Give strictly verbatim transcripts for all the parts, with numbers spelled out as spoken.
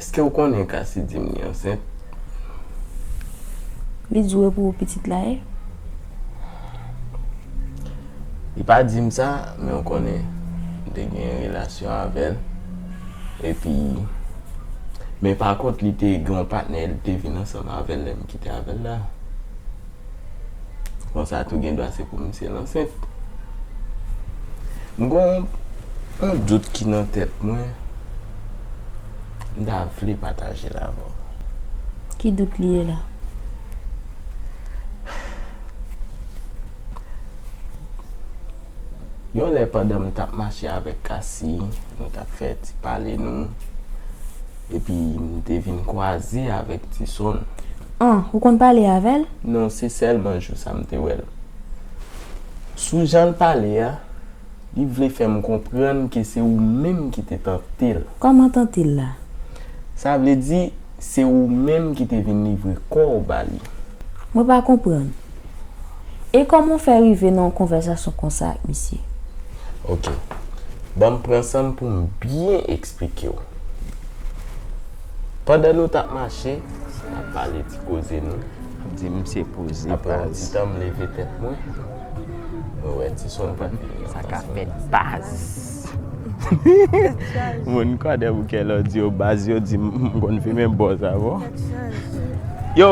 Èske w konnen Kasi di m li ansent? Li di w e pou ou pitit la ye? Li pa di m sa, men w konnen, m te gen relasyon avè l. Epi, men pa kont, li te gen yon patnè, li te vin ansanm avè l lè m kite avè l la. Konsa tou gen dwa se pou misye l ansent. M gen yon, yon dout ki nan tèt mwen. M ta vle pataje l avè w. Ki dout li ye la? Yon lè pandan m t ap mache avèk Kasi, nou t ap fè ti pale nou, epi m te vin kwaze avèk Tison. An, ou konn pale avè l? Non, se sèlman jou sa m te wè l. Sou jan l pale a, li vle fè m konprann ke se ou menm ki te tante l. Kòman tante l la? Sa vle di, se ou menm ki te vin livre kò w ba li. Mwen pa konprann. E kòman w fè rive nan yon konvèsasyon konsa ak misye? Ok. Ban m pran san m pou m byen eksplike w. Pandan nou t ap mache, n ap pale ti koze nou. Ap di misye poze. Apre yon ti tan, m leve tèt mwen. Mwen wè Tison pa t vini ankò. Sa ka fèt baz. Moun kwadèboukè lè w di yo baz, yo di m konn fimen bòz avè w. Yo!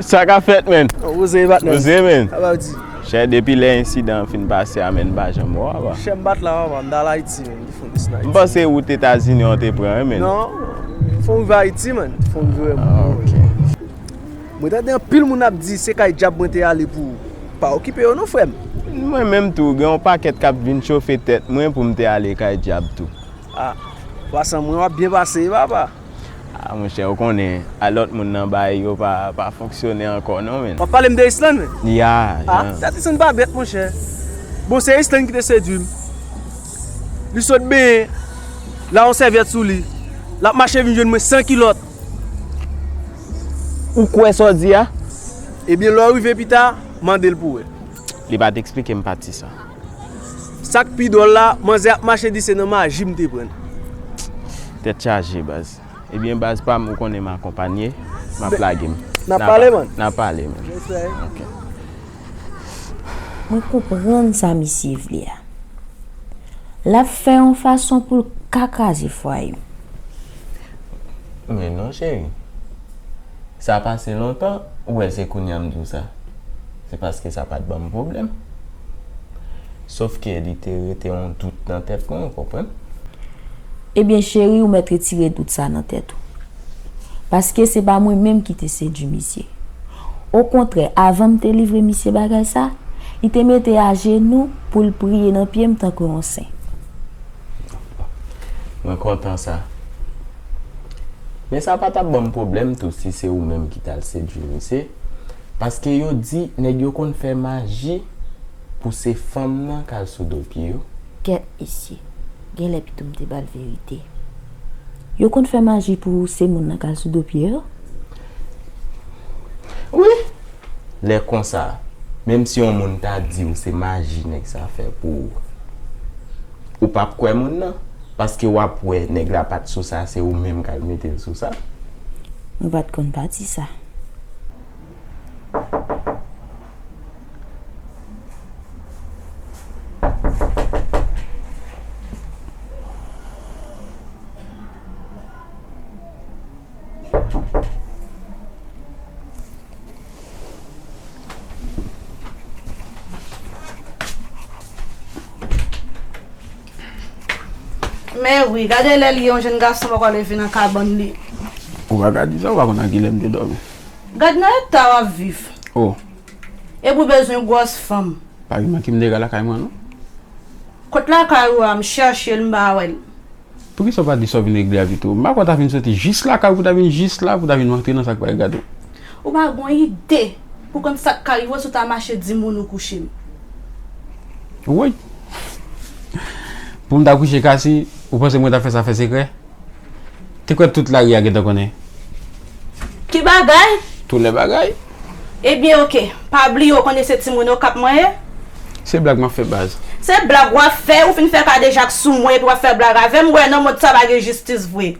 Sa ka fèt, menn? Ou poze, patnè. Poze, menn. Sa pa w di? Chè, depi lè ensidan an fin pase a, menn, m pa janm wè w ankò. Chè, m pa t la, papa. M t al Ayiti, menn. Te fon dis nan Ayiti. M panse wout Etazini an w te pran, wi, menn. Non. Fon rive Ayiti, menn. Fon rive. Ah, ok. Mwen tande anpil moun ap di se kay dyab mwen te ale pou ou. Pa okipe yo non, frè m. Mwen menm tou, gen yon pakèt k ap vin chofe tèt mwen pou m te ale kay dyab tou. Ah, pasan mwen w ap byen pase, wi, papa. Ah, monchè, ou konnen, a lòt moun nan bay yo pa, pa fonksyone ankò non, menn. W ap pale m de Islande, menn? Ya, ya. Ah, tèt Islande pa bèt, monchè. Bon, se Islande ki te sedui m. Li sot benyen, la yon sèvyèt sou li. L ap mache vin jwenn mwen san kilòt. Ou kwè sa w di a? Ebyen, lè w rive pita, mande l pou wè. Li pa t eksplike m pati sa. Sa k pi dwòl la, manzè ap mache di se nan maji m te pran l. Tèt chaje, baz. Ebyen, baz pa m, ou konnen m akonpanye, m ap lage m. N ap pale, man. N ap pale, man. Ok. Mwen konprann sa misye vle a. L ap fè yon fason pou l ka kraze fwaye m. Men non, cheri. Sa pase lontan, ou wè se kounye a m di w sa. Se paske sa pa t ban m pwoblèm. Sòf ke li te rete yon dout nan tèt mwen, ou konprann? Ebyen, cheri, ou mèt retire dout sa nan tèt ou. Paske se pa mwen menm ki te sedui misye. Okontrè, avan m te livre misye bagay sa, li te mete ajenou pou l priye nan pye m tankou yon sen. Mwen kontan sa. Men sa pa t ap ban m pwoblèm tou si se ou menm ki t al sedui misye. Paske yo di nèg yo konn fè maji pou se fanm nan k al sou do pye yo. Kèt mesye, genlè pito m te ba l verite. Yo konn fè maji pou se moun nan k al sou do pye yo? Wi. Lè konsa, menm si yon moun ta di w se maji nèg sa fè pou ou, ou p ap kwè moun nan, paske w ap wè nèg la pa t sou sa, se ou menm k al mete l sou sa. Mwen pa t konn pati sa. Men wi, gade lè l ye yon jenn gason poko leve nan kabann li. Ou pa ka di sa, ou pa konn nan kilè m te dòmi. Gad nan eta w ap viv. Oh. Epi w bezwen gwòs fanm. Pa gen manke m te ka lakay mwen non. Kot lakay ou a, m chèche l, m pa wè l. Poukisa w pa di sa w vin regle a pito? M pa kwè w ta vin soti jis lakay ou pou w ta vin jis la pou w ta vin antre nan sa k pa regarde w. Ou pa gen yon ide pou konn sa k ka rive w si w ta mache di moun ou kouche m. Woy! Pou m ta kouche Kasi, ou panse mwen ta fè sa fè sekrè? Te kwè tout lari a gentan konnen. Ki bagay? Tout lè bagay. Ebyen oke, pa bliye w konnen se timoun Okap mwen ye. Se blag m ap fè baz. Se blag w ap fè, ou fin fè kadejak sou mwen epi w ap fè blag avè m, m wè nan mond sa pa gen jistis vre.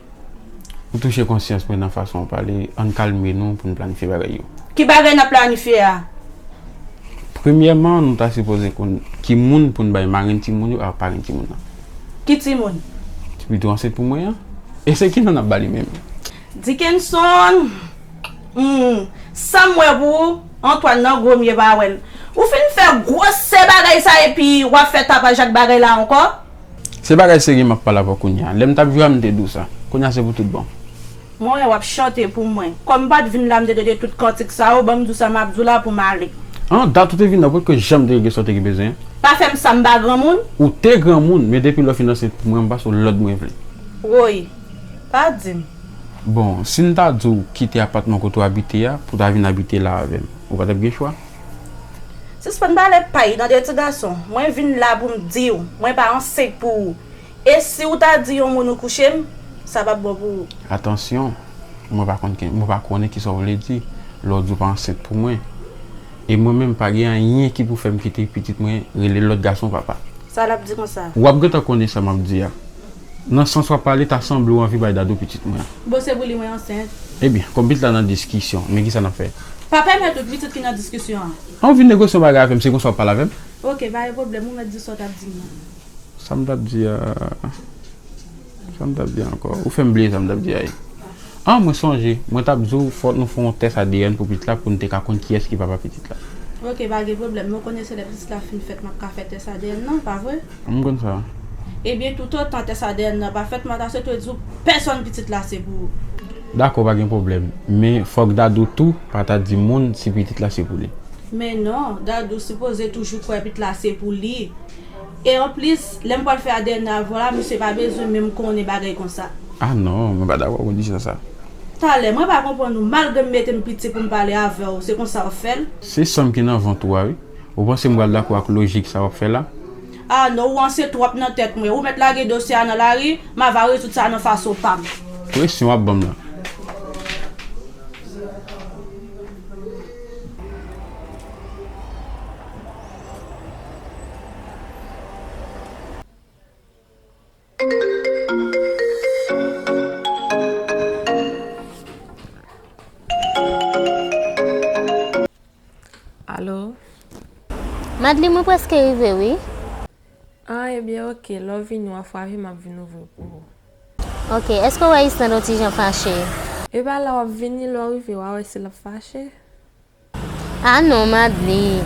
Touche konsyans mwen nan fason w pale, ann kalme nou pou n planifye bagay yo. Ki bagay n ap planifye a? Premyèman, nou ta sipoze konn ki moun pou n bay marenn timoun yo ak parenn timoun nan. Ki timoun? Ti pito ansent pou mwen an. E se ki non n ap ba li menm? Dickenson! Hmm, sa m wè pou ou, Antoine nan gwo m ye pa wè l. Ou fin fè gwosè bagay sa epi w ap fè tapaj ak bagay la ankò? Se bagay serye m ap pale avè w kounye a. Lè m t ap jwe a, m te di w sa. Kounye a se pou tout bon. Mwen wè w ap chante pou mwen. Kòm m pa t vin la, m te tande tout kantik sa yo, ban m di w sa m ap di w la pou m ale. An, dat ou te vin la, ou potko janm te regle sa w te gen bezwen an? Pa fè m sa, m pa granmoun. Ou te granmoun, men depi lè w fin ansent pou mwen, m pase w lòd mwen vle. Woy, pa di m. Bon, si m ta di w kite apatman kote w abite a pou w ta vin abite la avè m, ou pa t ap gen chwa? Sispann pale pay nan de ti gason. Mwen vin la pou m di w, mwen pa ansent pou ou. E si w ta di yon moun ou kouche m, sa p ap bon pou ou. Atansyon, mwen pa konn ken, mwen pa konnen kisa w vle di lè w di w pa ansent pou mwen. E mwen menm pa gen anyen ki pou fè m kite pitit mwen rele lòt gason papa. Sa l ap di konsa? W ap gentan konnen sa m ap di a. Nan sans w ap pale, ta sanble w anvi bay Dadou pitit mwen an. Bon, se pou li mwen ansent. Ebyen, kòm pitit la nan diskisyon, men kisa n ap fè? Pa pèmèt ou pitit ki nan diskisyon an. An, ou vin negosye yon bagay avè m, se konsa w ap pale avè m? Oke, pa gen pwoblèm, ou mèt di sa w t ap di m nan. Sa m t ap di a, sa m t ap di ankò? Ou fè m bliye sa m t ap di a wi. An, mwen sonje, mwen t ap di w fòk nou fè yon tès A D N pou pitit la pou n te ka konn kiyès ki papa pitit la. Oke, pa gen pwoblèm, men w konnen se lè pitit la fin fèt m ap ka fè tès A D N nan, pa vre? M konn sa. Ebyen, toutotan tès A D N nan pa fèt, m pa ta swete di w pèsonn pitit la se pou ou. Dakò, pa gen pwoblèm, men fòk Dadou tou pa ta di moun si pitit la se pou li. Men non, Dadou sipoze toujou kwè pitit la se pou li. E anplis, lè m pral fè A D N nan avè w la, misye pa bezwen menm konnen bagay konsa. Ah non, mwen pa dakò konn di sa sa. Talè, mwen pa konprann ou, malgre m mete m piti pou m pale avè w, se konsa w ap fè l? Se san m ki nan vant ou a wi. Ou panse m pral dakò ak lojik sa w ap fè la? Ah non, ou anse twòp nan tèt mwen. Ou mèt lage dosye a nan lari, m ava rezoud sa nan fason pa m. Presyon w ap ban m la. Alo? Madly, mwen prèske rive wi. Ah, ebyen oke, lè w vini w a frape m ap vin ouvri pou ou. Oke, èske w wè Islande yon ti jan fache? Epa lè w ap vini, lè w rive w a wè si l ap fache. Ah non, Madly.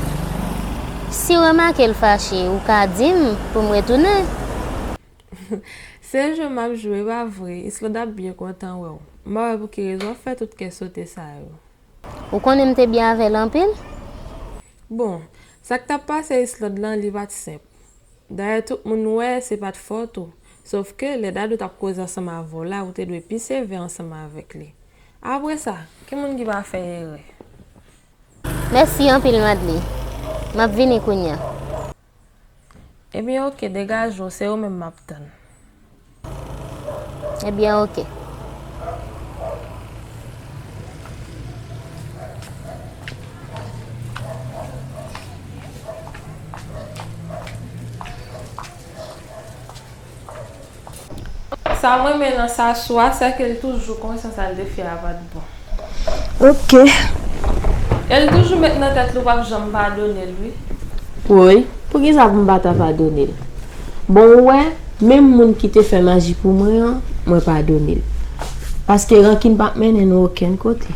Si w remake l fache, ou ka di m pou m retounen. Se jwe m ap jwe, epa vre? Islande ap byen kontan wè w. M pa wè pou ki rezon w ap fè tout kè sote sa yo. Ou konnen m te byen avè l anpil? Bon, sa k t ap pase Islande lan, li pa t senp. Dayè tout moun wè se pa t fòt ou. Sòf ke lè Dadou t ap koze ansanm avè w la, ou te dwe pi sevè ansanm avèk li. Apre sa, ki moun ki pa fè erè? Mèsi anpil, Madly. M ap vini kounye a. Ebyen oke, degaje w, se ou menm m ap tann. Ebyen oke. Sa m renmen nan Sasou a, se ke l toujou konn sa l te fè a pa t bon. Oke. E l toujou met nan tèt li w p ap janm padone l wi. Woy, poukisa pou m pa ta padone l? Bon ou wè, menm moun ki te fè maji pou mwen an, mwen padone l. Paske rankin p ap mennen nou okenn kote.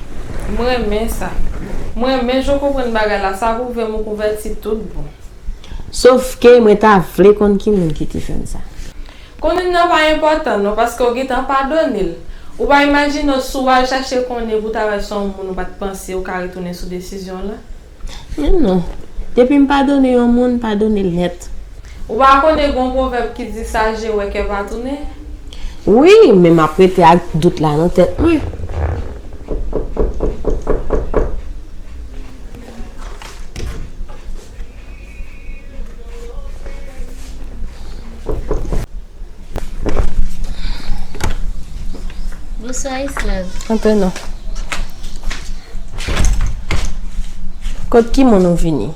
M renmen sa. M renmen jan w konprann bagay la, sa pwouve m ou konvèti tout bon. Sòf ke mwen ta vle konn ki moun ki te fè m sa. Konnen nan pa enpòtan non, paske w gentan padone l. Ou pa imajine w si w al chache konnen pou w ta wè si se yon moun ou pa t panse, ou ka retounen sou desizyon w lan. Men non. Depi m padone yon moun, m padone l nèt. Ou pa konnen gen yon pwovèb ki di saje wè kè pa tounen? Wi, men m ap rete ak dout la nan tèt mwen. Bonswa Islande. Antre non. Kot ki moun ou vini?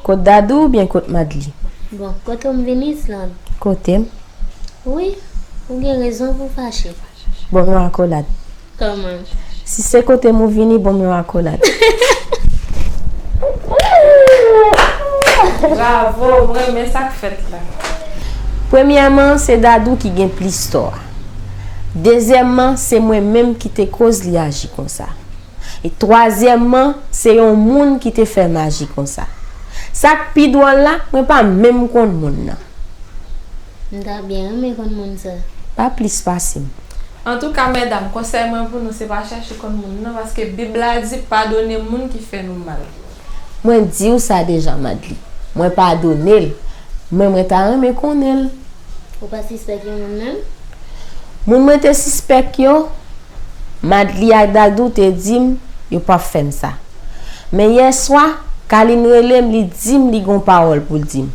Kot Dadou oubyen kot Madly? Bon, kote w m vini Islande? Kote m? Wi, ou gen rezon pou w fache. Bon nou akolad. Kòman? Si se kote m ou vini, ban m yon akolad. Bravo, m renmen sa k fèt la. Premyèman, se Dadou ki gen plis tò a. Dezyèmman, se mwen menm ki te koz li aji konsa. E twazyèmman, se yon moun ki te fè m aji konsa. Sa k pi dwòl la, mwen pa menm konn moun nan. M ta byen renmen konn moun sa. Pa plis pase m. Antouka, medam, konsèy mwen pou nou, se pa chèche konn moun nan, paske Bib la di, padone moun ki fè nou mal. Mwen di w sa deja, Madly. Mwen padone l, men mwen ta renmen konnen l. Ou pa sispèk yon moun menm? Moun mwen te sispèk yo, Madly ak Dadou te di m yo p ap fè m sa. Men yè swa, Kaline rele m, li di m li gon pawòl pou l di m.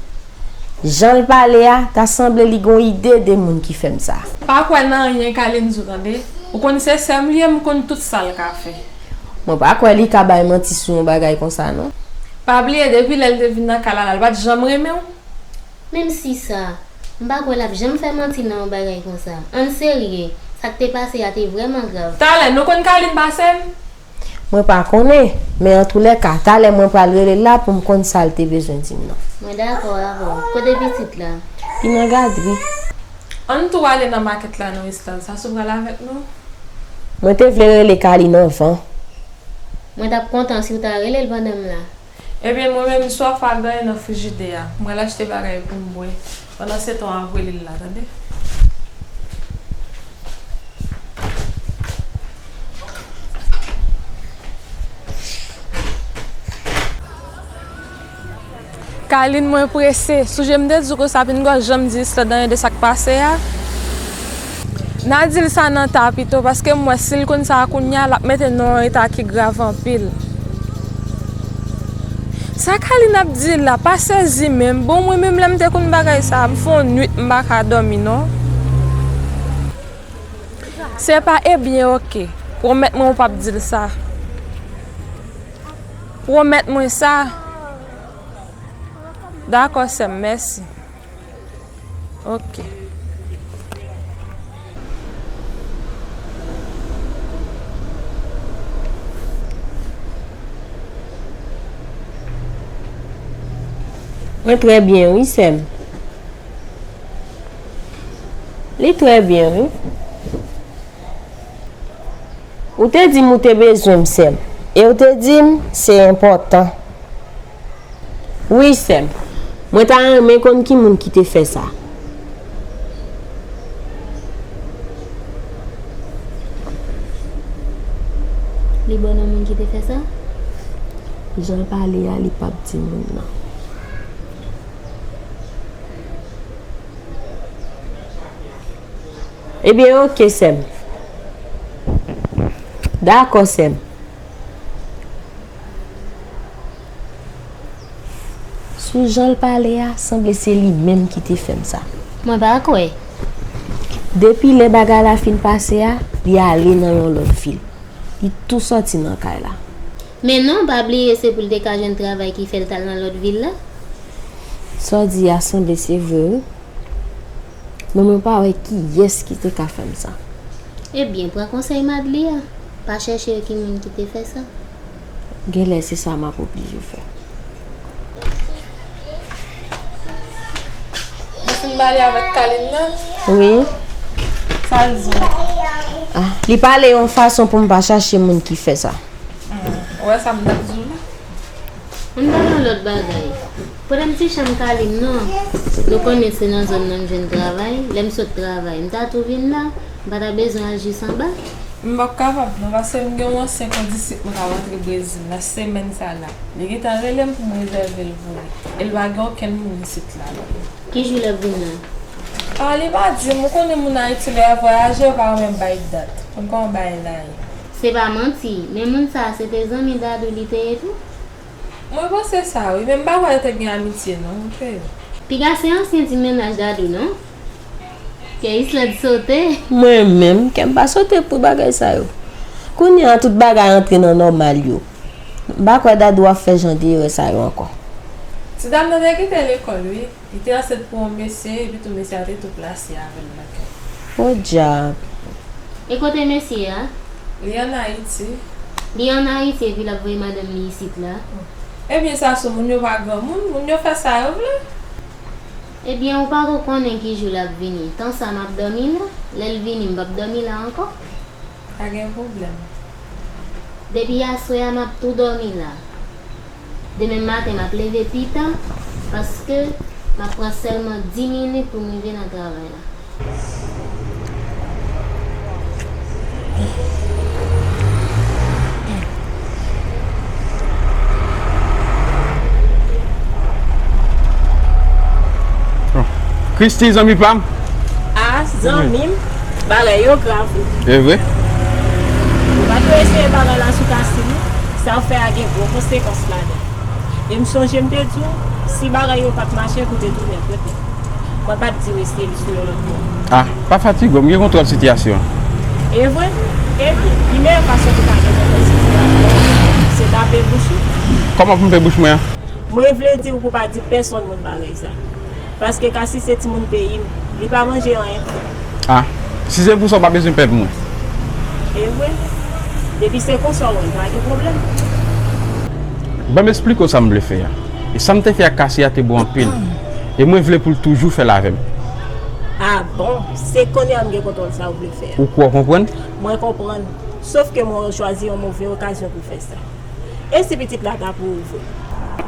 Jan l pale a, ta sanble li gon ide de moun ki fè m sa. Pa kwè nan anyen Kaline di w, tande. Ou konn se sè m li ye, m konn tout sa l ka fè. Mwen pa kwè li ka bay manti sou yon bagay konsa, non. Pa bliye, depi lè l te vin nan kay la, l pa t janm renmen w. Menm si sa, m pa kwè l ap janm fè manti nan yon bagay konsa. Ann serye, sa k te pase a te vrèman grav. Talè, nou konn Kaline pase m? Mwen pa konnen, men antoulèka, talè mwen pral rele l la pou m konn sa l te bezwen di m nan. Mwen dakò avè w. Kote pitit la? Li nan gadri. Ann tou ale nan makèt la, nan restoran. Sa sou pral avèk nou? Mwen te vle rele Kaline anvan. Mwen t ap kontan si w ta rele l pandan m la. Ebyen, mwen menm, m swaf ak anyen nan frijidè a. M pral achte bagay pou m bwè. Pandansetan, w ap rele l la, tande? Kaline, mwen prese. Sonje m te di w konsa, Pingò janm di Islande anyen de sa k pase a. N a di l sa nan ta pito, paske m wè si l konn sa kounye a, l ap mete nou nan yon eta ki grav anpil. Sa Kaline ap di la, pa sezi menm. Bon, mwen menm lè m te konn bagay sa, m fè yon nwit m pa ka dòmi non. Se pa ebyen, oke. Pwomèt mwen ou p ap di l sa. Pwomèt mwen sa. Dakò, sè m, mèsi. Ok. Mwen trè byen, wi, sè m. Li trè byen, wi. Ou te di m ou te bezwen m, sè m. E ou te di m se enpòtan. Wi, sè m. Mwen ta renmen konn ki moun ki te fè sa. Li bon nan moun ki te fè sa? Jan l pale a, li p ap di moun nan. Ebyen, oke, sè m. Dakò, sè m. Sou jan l pale a, sanble se li menm ki te fè m sa. Mwen pa kwè. Depi lè bagay la fin pase a, li ale nan yon lòt vil. Li tou sòti nan kay la. Men non, pa bliye se pou l te ka jwenn travay ki fè l t al nan lòt vil la. Sa w di a sanble se vre, wi. Men mwen pa wè kiyès ki te ka fè m sa. Ebyen, pran konsèy Madly a. Pa chèche ki moun ki te fè sa. Genlè se sa m ap oblije fè. Ou fin pale avèk Kaline nan? Wi. Sa l di w? Ah, li pale yon fason pou m pa chache moun ki fè sa. Hmm, ou wè sa m t ap di w la? Ann pale yon lòt bagay. Pandan m ti chanm Kaline nan, nou konnen se nan zòn nan m jwenn travay. Lè m sot travay, m ta tou vin la. M pa ta bezwen al jis anba. M p ap kapab non, paske m gen yon ansyen kondisip mwen k ap antre Brezil nan semèn sa la. Li gentan rele m pou m rezève l pou li. E l pa gen okenn moun isit la non. Ki jou l ap vin la? Ah, li pa di m. Ou konnen moun Ayiti lè y ap vwayaje, yo pa renmen bay dat. Konn kòman bagay la ye. Se pa manti, men moun sa a se te zanmi Dadou li te ye tou. Mwen panse sa wi, men m pa kwè yo te gen amitye non, monchè. Piga se ansyen ti mennaj Dadou non. Kè Islande sote. Mwen menm, kè m pa sote pou bagay sa yo. Kounye a tout bagay antre nan nòmal yo. M pa kwè Dadou ap fè jan de erè sa yo ankò. Ti dam nan te kite lekòl wi. Li te ansent pou yon mesye, epi tou mesye a te tou plase avè l nan kay. Podyab. E kote mesye a? Li ann Ayiti. Li ann Ayiti epi l ap voye madanm li isit la? Ebyen, sa sou moun yo pa granmoun, moun yo fè sa yo vle. Ebyen, ou pa ko konnen ki jou l ap vini. Tan sa m ap dòmi la, lè l vini, m p ap dòmi la ankò. Pa gen pwoblèm. Depi aswè a, m ap tou dòmi la. Demen maten, m ap leve pita, paske m ap pran sèlman dis minit pou m rive nan travay la. Christy, zanmi pa m. Ah, zanmi m, bagay yo grav wi. E vre? Ou pa dwe eseye bagay la sou Cassie non. Sa w fè a gen gwo konsekans ladan. E m sonje m te di w, si bagay yo pa t mache, pou w te tounen kote m. Mwen pa t di w eseye l sou yon lòt moun. Ah, pa fatige w, m gen kontwòl sitiyasyon an. E vre? Ebyen, pi meyè fason pou w ta gen kontwòl sitiyasyon an, se tape bouch ou. Kòman pou m pe bouch mwen an? Mwen vle di w pou w pa di pèsonn moun bagay sa. Paske Cassie se timoun peyi m, li pa manje anyen. Ah, si se pou sa w pa bezwen pè pou mwen. E vre. Depi se konsa w wè l, pa gen pwoblèm. Ban m esplike w sa m vle fè a. E sa m te fè ak Cassie a te bon anpil. E mwen vle pou l toujou fè l avè m. Ah bon, se kounye a m gen kontwòl sa w vle fè a. Ou kwè w konprann? Mwen konprann. Sof ke mwen chwazi yon move okazyon pou fè sa. E si pitit la ta pou ou vre?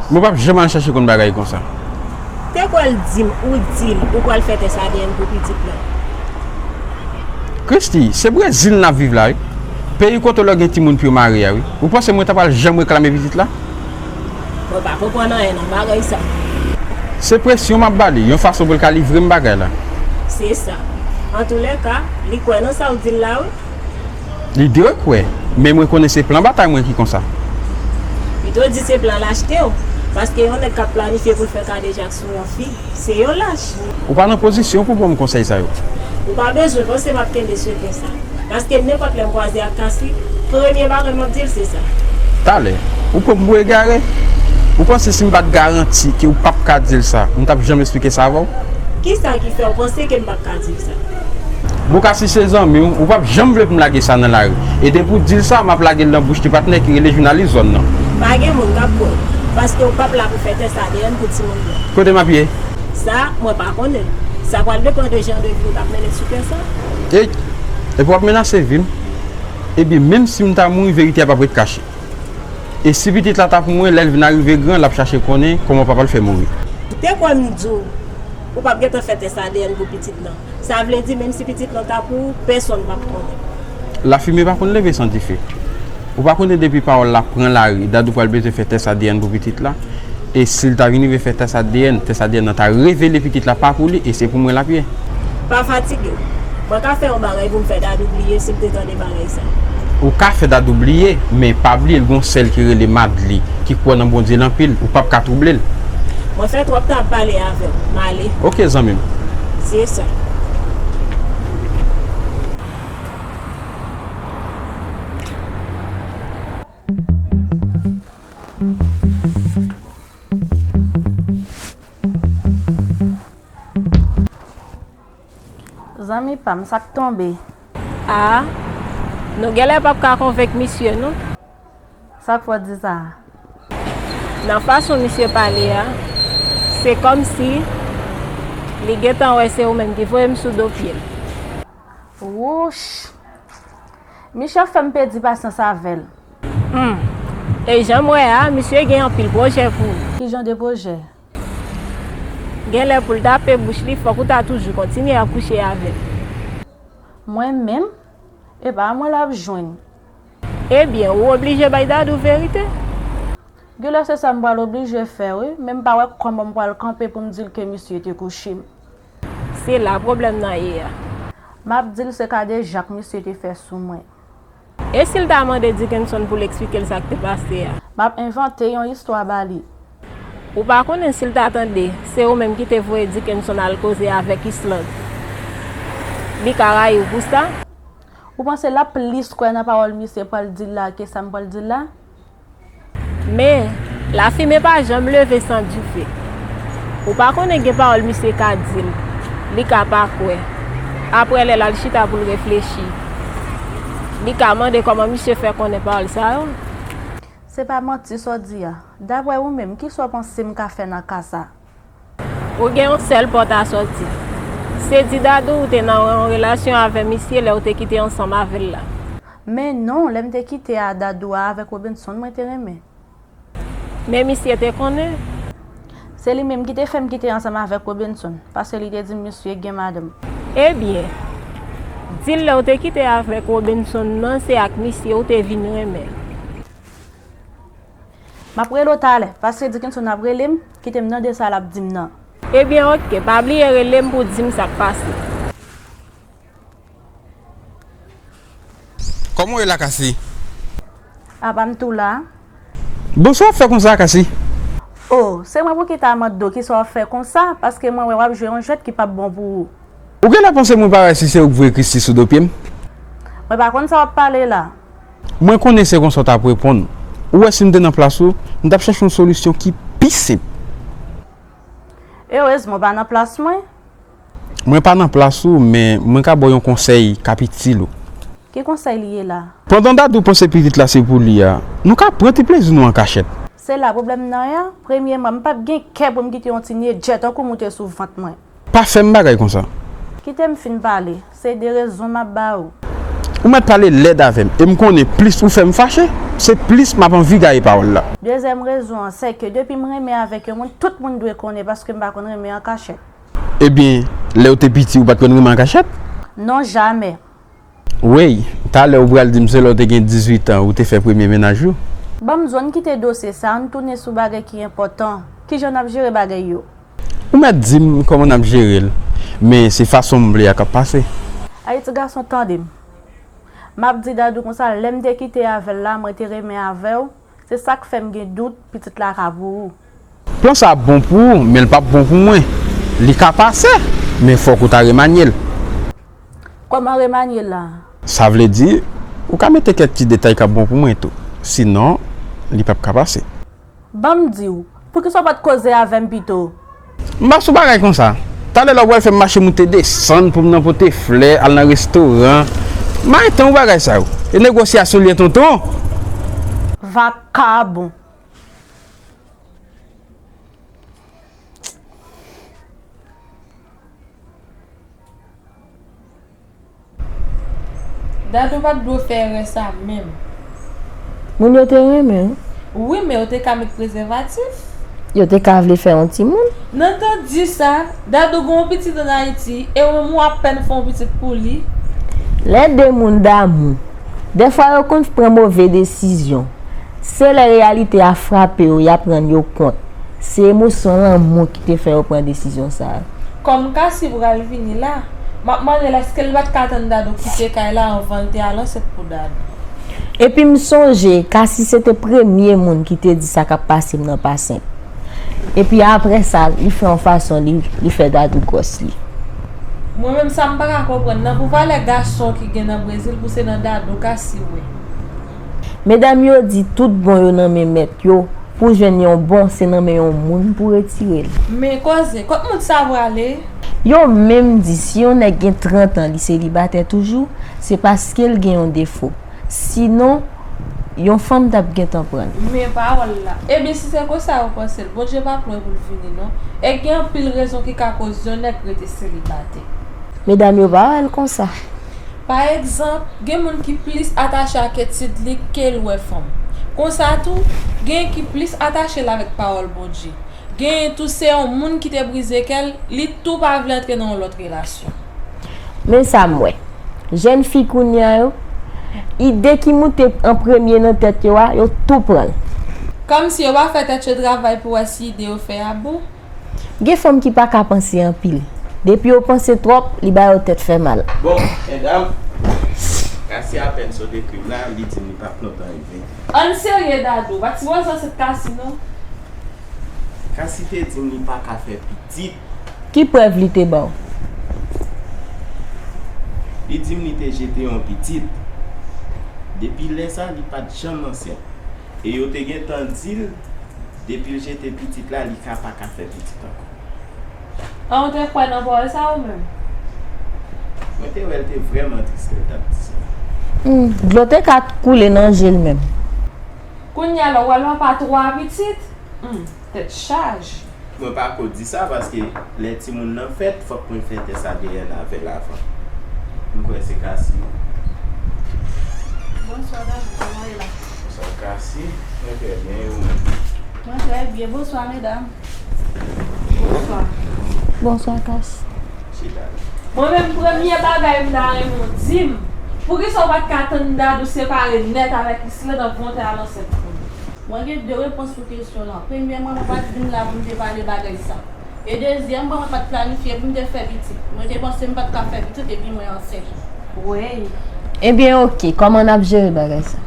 Mwen p ap janm al chache konn bagay konsa. Te kwè l di m ou di l ou pral fè tès A D N pou pitit lan. Christy, se Brezil n ap viv la wi. Peyi kote w gen timoun pou yo mare a wi. Ou panse mwen ta pral janm reklame pitit la? Mwen pa konprann anyen nan bagay sa. Se presyon m ap ba li, yon fason pou l ka livre m bagay la. Se sa. Antoulèka, li kwè nan sa w di l la wi. Li dwe kwè, men mwen konnen se plan batay mwen ki konsa. Pito di se plan lachte w, paske yon nèg k ap planifye pou l fè kadejak sou yon fi, se yon lach. Ou pa nan pozisyon pou ban m konsèy sa yo. Ou pa bezwen panse m ap kenbe sekrè sa, paske nenpòt lè m kwaze ak Cassie, premye bagay m ap di l se sa. Talè, ou pran m pou egare? Ou panse si m pa t garanti ke ou p ap ka di l sa, m t ap janm esplike sa avè w? Kisa ki fè w panse ke m p ap ka di l sa? Bon, Cassie se zanmi w, ou p ap janm vle pou m lage sa nan lari. E depi w di l sa, m ap lage l nan bouch ti patnè ki rele jounalis zòn nan. Pa gen moun k ap kwè w, paske w p ap la pou fè tès A D N pou timoun nan. Kote m ap ye? Sa, mwen pa konnen. Sa pral depann de jan de vi w t ap mennen sou tè sa. Ey! Epi w ap menase vi m? Ebyen, menm si m ta mouri, verite a p ap ret kache. E si pitit la ta pou mwen, lè l vin arive gran, l ap chache konnen kòman papa l fè mouri. Ou te kwè m di w, ou p ap gentan fè tès A D N pou pitit lan. Sa vle di, menm si pitit lan ta pou ou, pèsonn p ap konnen. Lafimen pa konn leve san dife. Ou pa konnen depi pawòl la pran lari, Dadou pral bezwen fè tès A D N pou pitit la. E si l ta vin rive fè tès A D N, tès A D N nan ta revele pitit la pa pou li, e se pou mwen l ap ye. Pa fatige w. Mwen ka fè yon bagay pou m fè Dadou bliye si l te tande bagay sa. Ou ka fè Dadou bliye, men pa bliye l gen yon sè l ki rele Madly, ki kwè nan Bondye l anpil, ou p ap ka twouble l. Mwen fè twòp tan ap pale avè w. M ale. Oke, zanmi m. Se sa. Zanmi pa m, sa k tonbe? Ah, nou genlè p ap ka konvenk misye non. Sa k fè w di sa? Nan fason misye pale a, se kòmsi li gentan wè se ou menm ki voye m sou do pye l. Wouch! Misye ap fè m pèdi pasyans avè l. Humm. E jan m wè a, misye gen anpil pwojè pou ou. Ki jan de pwojè? Genlè pou l tape bouch li, fòk ou ta toujou kontinye ap kouche avè l. Mwen menm? E pa mwen l ap jwenn. Ebyen, ou oblije bay Dadou verite. Genlè se sa m pral oblije fè wi, men m pa wè kòman m pral kanpe pou m di l ke misye te kouche m. Se la pwoblèm nan ye a. M ap di l se kadejak misye te fè sou mwen. E si l ta mande Dickenson pou l eksplike l sa k te pase a? M ap envante yon istwa ba li. Ou pa konnen si l ta tande se ou menm ki te voye Dickenson al koze avèk Islande? Li ka rayi w pou sa. Ou panse l ap plis kwè nan pawòl misye pral di l la ke sa m pral di l la? Men, lafimen pa janm leve san dife. Ou pa konnen gen pawòl misye ka di l, li ka pa kwè. Apre lè l al chita pou l reflechi. Li ka mande kòman misye fè konnen pawòl sa yo. Se pa manti sa w di a. Daprè ou menm, kisa w panse m ka fè nan ka sa? Ou gen yon sèl pòt a sòti. Se di Dadou ou te nan yon relasyon avè misye lè ou te kite ansanm avè l la. Men non, lè m te kite a Dadou a avèk Robinson, mwen te renmen. Men misye te konnen. Se li menm ki te fè m kite ansanm avèk Robinson, paske li te di m misye gen madanm. Ebyen, di l lè w te kite avèk Robinson nan, se ak misye w te vin renmen. M ap rele w talè, paske Dickinson ap rele m, kite m tande sa l ap di m nan. Ebyen, oke, pa bliye rele m pou w di m sa k pase. Kòman w ye la, Kasi? Apa m tou la? Bon, sa w ap fè konsa, Kasi? O, se mwen pou ki ta mande w kisa w ap fè konsa, paske mwen wè w ap jwe yon jwèt ki p ap bon pou ou. Ou genlè panse mwen pa wè si se ou k voye Christie sou do pye m? Mwen pa konn sa w ap pale la. Mwen konnen se konsa w t ap reponn. Ou wè si m te nan plas ou, m t ap chèche yon solisyon ki pi senp. Erezman w pa nan plas mwen. Mwen pa nan plas ou, men mwen ka ba w yon konsèy k ap itil ou. Ki konsèy li ye la? Pandan Dadou panse pitit la se pou li a, nou ka pran ti plezi nou an kachèt. Se la pwoblèm nan ye a. Premyèman, m p ap gen kè pou m kite yon ti nyedjè tankou w moute sou vant mwen. Pa fè m bagay konsa. Kite m fin pale. Se de rezon m ap ba ou. Ou mèt pale lèd avè m, e m konnen plis ou fè m fache, se plis m ap anvi gaye pawòl la. Dezyèm rezon an, se ke depi m renmen avèk yon moun, tout moun dwe konnen paske m pa konn renmen an kachèt. Ebyen, lè w te piti, ou pa t konn renmen an kachèt? Non, jamè. Wey, talè ou pral di m se lè w te gen dizuit an ou te fè premye mennaj ou. Ban m di w, ann kite dosye sa, ann tounen sou bagay ki enpòtan. Kijan n ap jere bagay yo? Ou mèt di m kòman n ap jere l, men se fason m vle a k ap pase. Ay ti gason, tande m. M ap di Dadou konsa, lè m te kite avè l la, mwen te renmen avè w. Se sa k fè m gen dout pitit la ka pou ou. Plan sa ap bon pou ou, men l p ap bon pou mwen. Li ka pase, men fòk ou ta remanye l. Kòman remanye l la? Sa vle di, ou ka mete kèk ti detay k ap bon pou mwen tou. Sinon, li p ap ka pase. Ban m di w, poukisa w pa t koze avè m pito? M pa sou bagay konsa. Talè la ou pral fè m mache moute desann pou m nan pote flè, al nan restoran. M pa gen tan pou bagay sa yo. E negosyasyon li ye tonton. Vakabon. Dadou pa t dwe fè erè sa menm. Moun yo te renmen w. Wi, men yo te ka met prezèvatif. Yo te ka vle fè yon timoun. Nan tan di sa, Dadou gen yon pitit ann Ayiti, e ou menm ou apèn fè yon pitit pou li. Lè de moun damou, dèfwa yo konn pran move desizyon. Se lè reyalite a frape yo, y ap rann yo kont. Se emosyon lanmou ki te fè yo pran desizyon sa a. Kòm Kasi pral vini la, m ap mande l èske l pa t ka tann Dadou kite kay la anvan l te al ansent pou Dadou. Epi m sonje, Kasi se te premye moun ki te di sa k ap pase m nan pa senp. Epi apre sa, li fè yon fason li, li fè Dadou gwòs li. Mwen menm sa m pa ka konprann nan, pou valè gason ki gen nan Brezil, pou se nan Dadou Kasi wè. Medam yo di tout bon yo nan men mèt yo, pou jwenn yon bon se nan men yon moun pou retire l. Men koze, kot moun sa prale? Yo menm di si yon nèg gen trant an li selibatè toujou, se paske l gen yon defo. Sinon, yon fanm t ap gentan pran l. Men pawòl la. Ebyen si se konsa ou panse l, Bondye p ap lwen pou l vini non. E gen anpil rezon ki ka koz yon nèg rete selibatè. Medam yo pa wè l konsa. Pa egzanp, gen moun ki plis atache ak etid li ke l wè fanm. Konsa tou, genyen ki plis atache l avèk pawòl Bondye. Genyen tou se yon moun ki te brize kè l, li tou pa vle antre nan yon lòt relasyon. Men sa m wè. Jèn fi kounye a yo, ide ki moute an premye nan tèt yo a, yo tou pran l. Kòmsi yo pa fè tèt yo travay pou wè si ide yo fè a bon. Gen fanm ki pa ka panse anpil. Depi yo panse twòp, li ba yo tèt fè mal. Bon, medam, Kasi apèn sot ekri m la, li di m li p ap lontan rive. Ann serye Dadou, pa ti bòz ansent Kasi non. Kasi te di m li pa ka fè pitit. Ki prèv li te ba w? Li di m li te jete yon pitit. Depi lè sa, li pa t janm ansent. E yo te gentan di l, depi l jete pitit la, li ka pa ka fè pitit ankò. An ou te kwè nan pawòl sa ou menm? Mwen te wè l te vrèman tris lè l t ap di sa. Hmm, dlo te ka koule nan je l menm. Kounye a la, w al papa twa pitit? Hmm, tèt chaje. Mwen pa ko di sa paske lè timoun nan fèt, fòk mwen fè tès A D N avè l avan. M kwè se Kasi. Bonswa, David, kòman w ye la? Bonswa, Kasi. Mwen trè byen, e ou menm? Mwen trè byen. Bonswa, medam. Bonswa. Bonswa, Kas. Chita la. Mwen menm, premye bagay m ta renmen w di m, poukisa w pa t ka tann Dadou separe nèt avèk Islande anvan w te al ansent pou li? Mwen gen de repons pou kesyon w lan. Premyèman, mwen pa t vin la pou m te pale bagay sa. E dezyèmman, mwen pa t planifye pou m te fè pitit. Mwen te panse m pa t ka fè pitit epi mwen ansent. Wey. Ebyen, oke, kòman n ap jere bagay sa?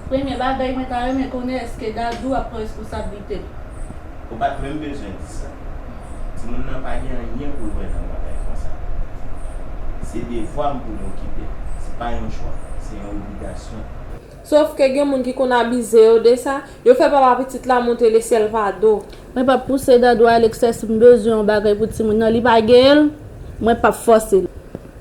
Premye bagay, mwen ta renmen konnen èske Dadou ap pran responsablite l. Ou pa t menm bezwen di sa. Timoun nan pa gen anyen pou l wè nan bagay konsa. Se devwa m pou m okipe l. Se pa yon chwa, se yon obligasyon. Sòf ke gen moun ki konn abize yo de sa, yo fè papa pitit la monte lesyèl pa do. Mwen p ap pouse Dadou al eksè si m bezwen yon bagay pou timoun nan, li pa genyen l, mwen p ap fòse l.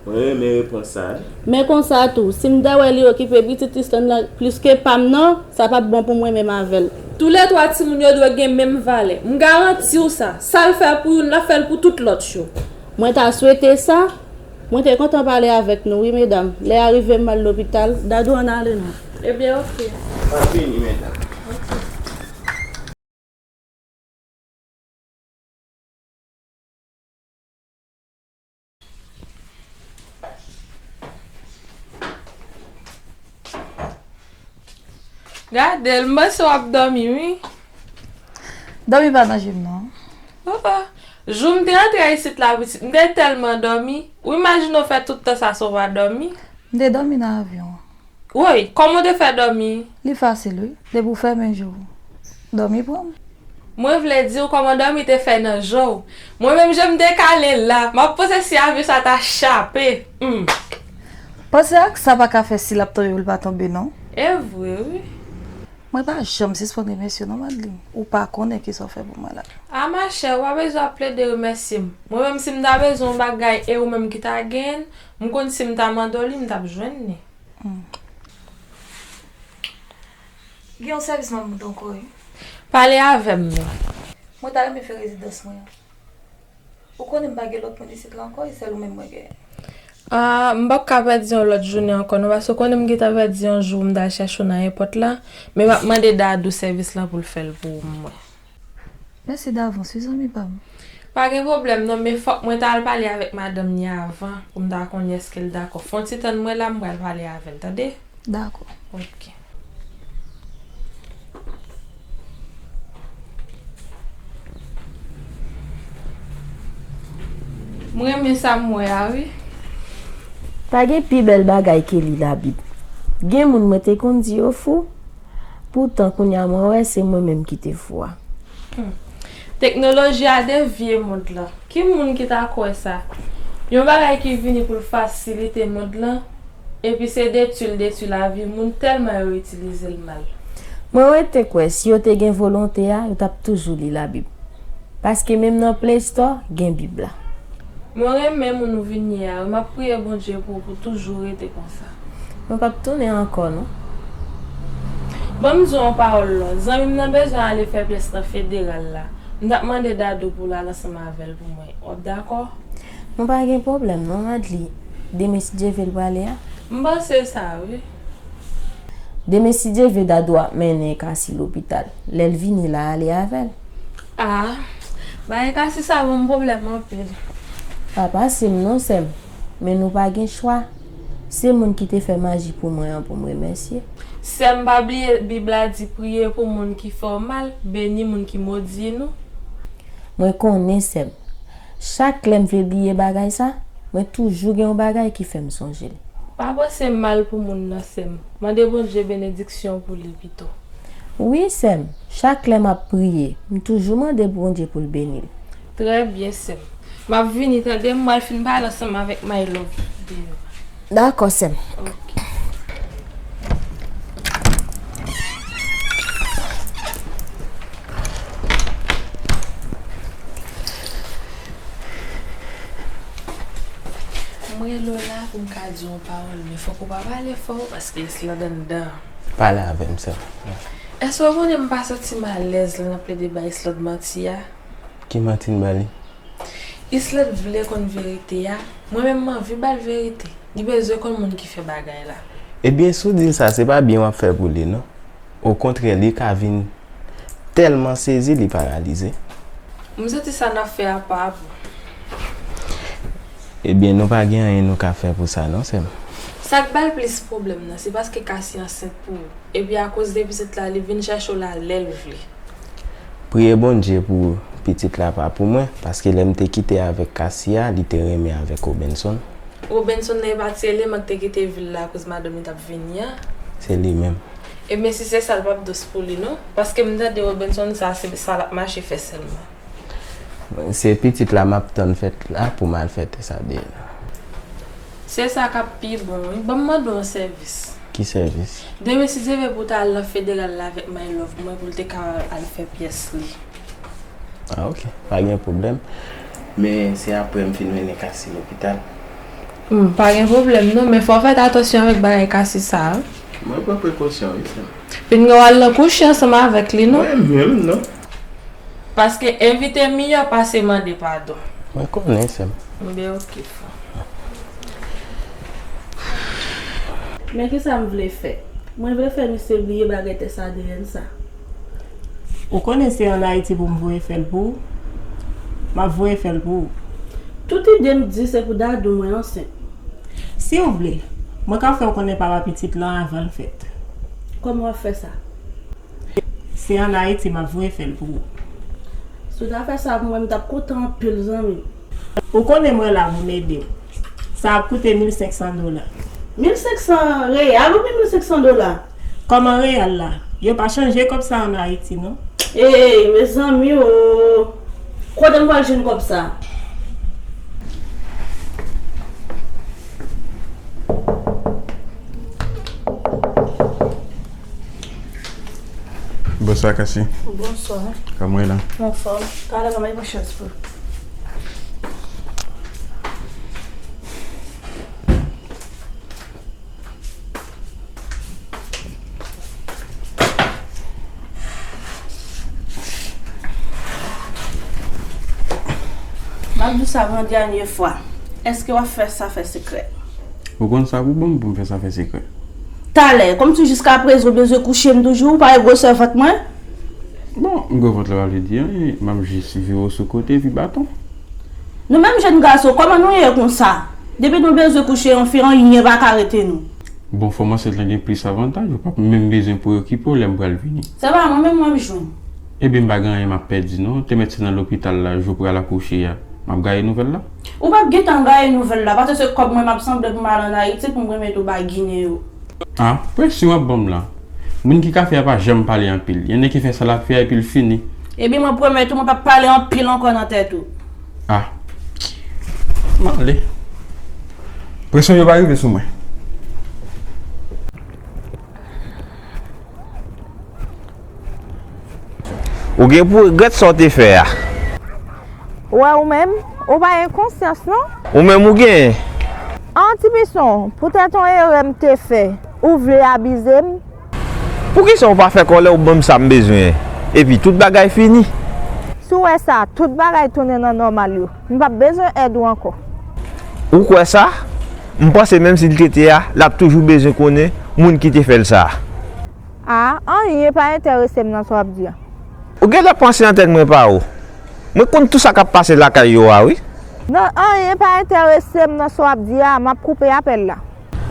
Mwen renmen repons sa a wi. Men konsa tou, si m ta wè li okipe pitit Islande lan plis ke pa m nan, sa p ap bon pou mwen menm avè l. Toulètwa timoun yo dwe gen menm valè. M garanti w sa. Sa l fè pou youn, l ap fè l pou tout lòt yo. Mwen ta swete sa. Mwen te kontan pale avèk nou wi, medam. Lè a rive m al lopital, Dadou ann ale non. Ebyen, oke. M ap vini, medam. Gade l, m panse w ap dòmi, wi. Dòmi pa nan je m, non. Oh, oh. Jou m te antre isit la, pitit, m te tèlman dòmi. Ou imajine w fè tout tan sa san w pa dòmi? M te dòmi nan avyon an. Woy, kòman w te fè dòmi? Li fasil, wi. Depi w fèmen je w, dòmi pran m. Mwen vle di w kòman dòmi te fè nan je w. Mwen menm, je m te kale la. M ap panse si avyon sa ta chape. Hmm. Panse ak sa pa ka fè si l ap tonbe ou l pa tonbe, non. E vre, wi. Mwen pa janm sispann remèsye w non, Madeline. Ou pa konnen kisa w fè pou mwen la. A machè, ou pa bezwen ap plede remèsye m. Mwen menm, si m ta bezwen yon bagay e ou menm ki ta genyen l, m konn si m ta mande w li, m t ap jwenn li. Hmm. Gen yon sèvis m ap mande w ankò, wi. Pale avè m non. Mwen ta renmen fè rezidans mwen an. Ou konnen m pa gen lòt moun isit la ankò, e sèl ou menm mwen genyen. Ah, m p ap ka pèdi yon lòt jounen ankò non, paske ou konnen m gentan pèdi yon jou m t al chèche w nan èpòt la, men m ap mande Dadou sèvis lan pou l fè l pou mwen. Mèsi davans wi, zanmi pa m. Pa gen pwoblèm non, men fòk mwen ta al pale avèk madanm ni avan pou m ta konnen èske l dakò. Fè yon ti tann mwen la, m pral pale avè l, tande? Dakò. Ok. M renmen sa m wè a wi. Pa gen pi bèl bagay ke li Labib. Gen moun mwen te konn di yo fou, poutan kounye a mwen wè se mwen menm ki te fou a. Hmm. Teknoloji a devye mond lan. Ki moun ki ta kwè sa? Yon bagay ki vini pou l fasilite mond lan, epi se detwi l detwi lavi moun tèlman yo itilize l mal. Mwen rete kwè si yo te gen volonte a, yo t ap toujou li Labib. Paske menm nan Play Store, gen Bib la. Mwen renmen moun ou vin ye a wi, m ap priye Bondye pou ou pou toujou rete konsa. Mwen p ap tounen ankò non. Ban m di w yon pawòl lò. Zanmi m nan bezwen ale fè pyès nan federal la. M t ap mande Dadou pou l al ansanm avè l pou mwen. W ap dakò? Mwen pa gen pwoblèm non, Madly. Demen si Dye vle l prale a. M panse sa wi. Demen si Dye vle Dadou ap mennen Kasi lopital. Lè l vini la ale avè l. Ah, bagay Kasi sa ban m pwoblèm anpil. Pa pase m non sè m. Men nou pa gen chwa. Se moun ki te fè maji pou mwen an pou m remèsye. Sè m, pa bliye Bib la di priye pou moun ki fè w mal, beni moun ki modi nou. Mwen konnen sè m. Chak lè m vle bliye bagay sa, mwen toujou gen yon bagay ki fè m sonje l. Pa panse mal pou moun nan sè m. Mande Bondye benediksyon pou li pito. Wi sè m, chak lè m ap priye, m toujou mande Bondye pou l beni l. Trè byen sè m. M ap vini tande, m pral fin pale ansanm avèk My Love deyò. Dakò sè m. Ok. Mwen Lola, pou m ka di yon pawòl, men fòk ou pa pale fò, paske Islande anndan. Pale avè m, sè. Èske w konnen m pa santi m alèz lè n ap plede bay Islande manti a? Ki manti n ba li? Islande vle konn verite a. Mwen menm, m anvi ba l verite. Li bezwen konn moun ki fè bagay la. Ebyen, si w di l sa, se pa byen w ap fè pou li, non. Okontrè, li ka vin tèlman sezi, li paralize. M santi sa n ap fè a pa bon. Ebyen, nou pa gen anyen nou ka fè pou sa, non, sè m. Sa k ba l plis pwoblèm nan, se paske Kasi ansent pou ou. Epi akoz de pitit la, li vin chèche w la lè l vle. Priye Bondye pou pitit la pa pou mwen, paske lè m te kite avèk Kasi a, li te renmen avèk Robenson. Robenson nan e pa ti eleman k te kite vil la akoz madanm li t ap vini an? Se li menm. Ebyen, si se sa, l p ap dous pou li, non. Paske m tande Robenson sa, se sa l ap mache fè sèlman. Se pitit la m ap tann fèt la pou m al fè tès A D N. Se sa k ap pi bon, wi. Ban m mande w yon sèvis. Ki sèvis? Demen, si Dye vle, pou w ta al nan federal la avèk My Love mwen, pou l te ka al fè pyès li. Ah, ok. Pa gen pwoblèm. Men se apre m fin mennen Kasi lopital. Hmm, pa gen pwoblèm, non, men fò w fè atansyon avèk bagay Kasi sa a. Mwen pran prekosyon, wi, sè m. Pinga w al nan kouche ansanm avèk li, non? Mwen menm, non. Paske evite miyò pase mande padon. Mwen konnen, sè m. Enben, ok, frè. Men kisa m vle fè? Mwen vle fè misye bliye bagay tès A D N sa. Ou konnen se ann Ayiti pou m voye fè l pou ou? M ap voye fè l pou ou. Tout ide m di se pou Dadou mwen ansent. Si w vle, mwen ka fè w konnen papa pitit lan avan l fèt. Kòman w ap fè sa? Se ann Ayiti m ap voye fè l pou ou. Si w ta fè sa pou mwen, m t ap kontan anpil, zanmi. Ou konnen mwen la pou m ede w. Sa ap koute mil senk san dola. Mil senk san reyal oubyen mil senk san dola? Kòman reyal la? Yo pa chanje kòb sa ann Ayiti, non. Ey, mezanmi o! Kote m pral jwenn kòb sa? Bonswa, Kasi. Bonswa. Kòman w ye la? Anfòm. Talè, kòman e pou chans pou? M ap di w sa pou yon dènye fwa. Èske w ap fè sa fè sekrè? Ou konn sa pou bon pou m fè sa fè sekrè. Talè, kòmsi jiskaprezan w bezwen kouche m toujou, ou pa wè gwosè vant mwen? Bon, gwo vant la pa vle di anyen, m ap jis vire w sou kote epi baton. Nou menm jèn gason, kòman nou ye konsa? Depi nou bezwen kouche yon fi, anyen pa ka rete nou. Bon, fò m ansent lan gen plis avantaj, ou p ap menm bezwen preokipe w lè m pral vini. Se pa mwen menm w ap jwenn. Ebyen, m pa gen anyen m ap pèdi non, te mèt se nan lopital la jou pral akouche a, m ap gaye nouvèl la. Ou p ap gentan gaye nouvèl la, paske se kòb mwen m ap sanble pou m al ann Ayiti pou m remèt ou ba Ginen yo. Ah, presyon w ap ban m la. Moun ki ka fè a pa janm pale anpil. Yon nèg ki fè sa l ap fè a epi l fini. Ebyen, mwen pwomèt ou, mwen p ap pale anpil ankò nan tèt ou. Ah. M ale. Presyon yo pa rive sou mwen. Ou gen pou regrèt sa w te fè a. Wè ou menm, ou pa gen konsyans non. Ou menm ou genyen. An ti pison, poutèt yon erè m te fè, ou vle abize m? Poukisa ou pa fè kòlè ou ban m sa m bezwen an? Epi tout bagay fini. Si w wè sa, tout bagay tounen nan nòmal yo. M p ap bezwen èd ou ankò. Ou kwè sa? M panse menm si l te te a, l ap toujou bezwen konnen moun ki te fè l sa. A, anyen pa enterese m nan sa w ap di a. Ou genlè panse nan tèt mwen pa ou. Mwen konn tout sa k ap pase lakay yo a wi. Non, anyen pa enterese m nan sa w ap di a, m ap koupe apèl la.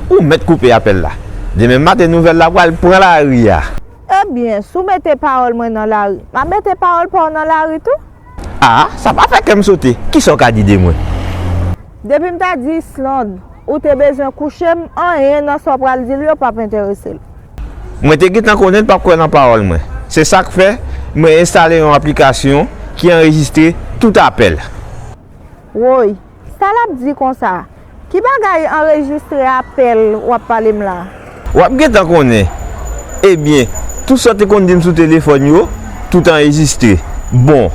Ou mèt koupe apèl la. Demen maten nouvèl la pral pran lari a. Ebyen, si w mete pawòl mwen nan lari, m ap mete pawòl pa w nan lari tou. A, sa pa fè kè m sote. Kisa w ka di de mwen? Depi m ta di Islande, ou te bezwen kouche m, anyen nan sa w pral di l yo p ap enterese l. Mwen te gentan konnen l p ap kwè nan pawòl mwen. Se sa k fè mwen enstale yon aplikasyon ki anrejistre tout apèl. Woy, sa l ap di konsa? Ki bagay anrejistre apèl w ap pale m la? W ap gentan konnen. Ebyen, tout sa w te konn di m sou telefòn yo, tout anrejistre. Bon,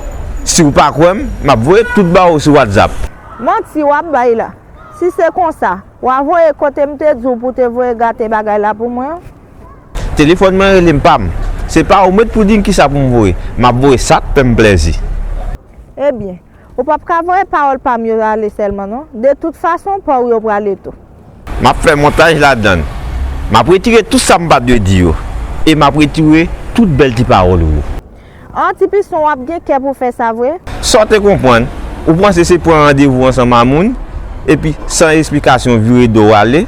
si w pa kwè m, m ap voye tout ba ou sou WhatsApp. Manti w ap bay la. Si se konsa, W a voye kote m te di w pou w te voye gate bagay la pou mwen an? Telefòn mwen rele m pa m. Se pa ou mèt pou di m kisa pou m voye. M ap voye sa k fè m plèzi. Ebyen, ou p ap ka voye pawòl pa m yo ale sèlman non. De tout fason, pa w yo prale tou. M ap fè montaj ladan l. M ap retire tout sa m pa t dwe di yo. E m ap retire tout bèl ti pawòl ou yo. An, Ti Piston, w ap gen kè pou fè sa vre? Sa w te konprann? Ou panse se pran randevou ansanm a moun, epi san esplikasyon vire do w ale?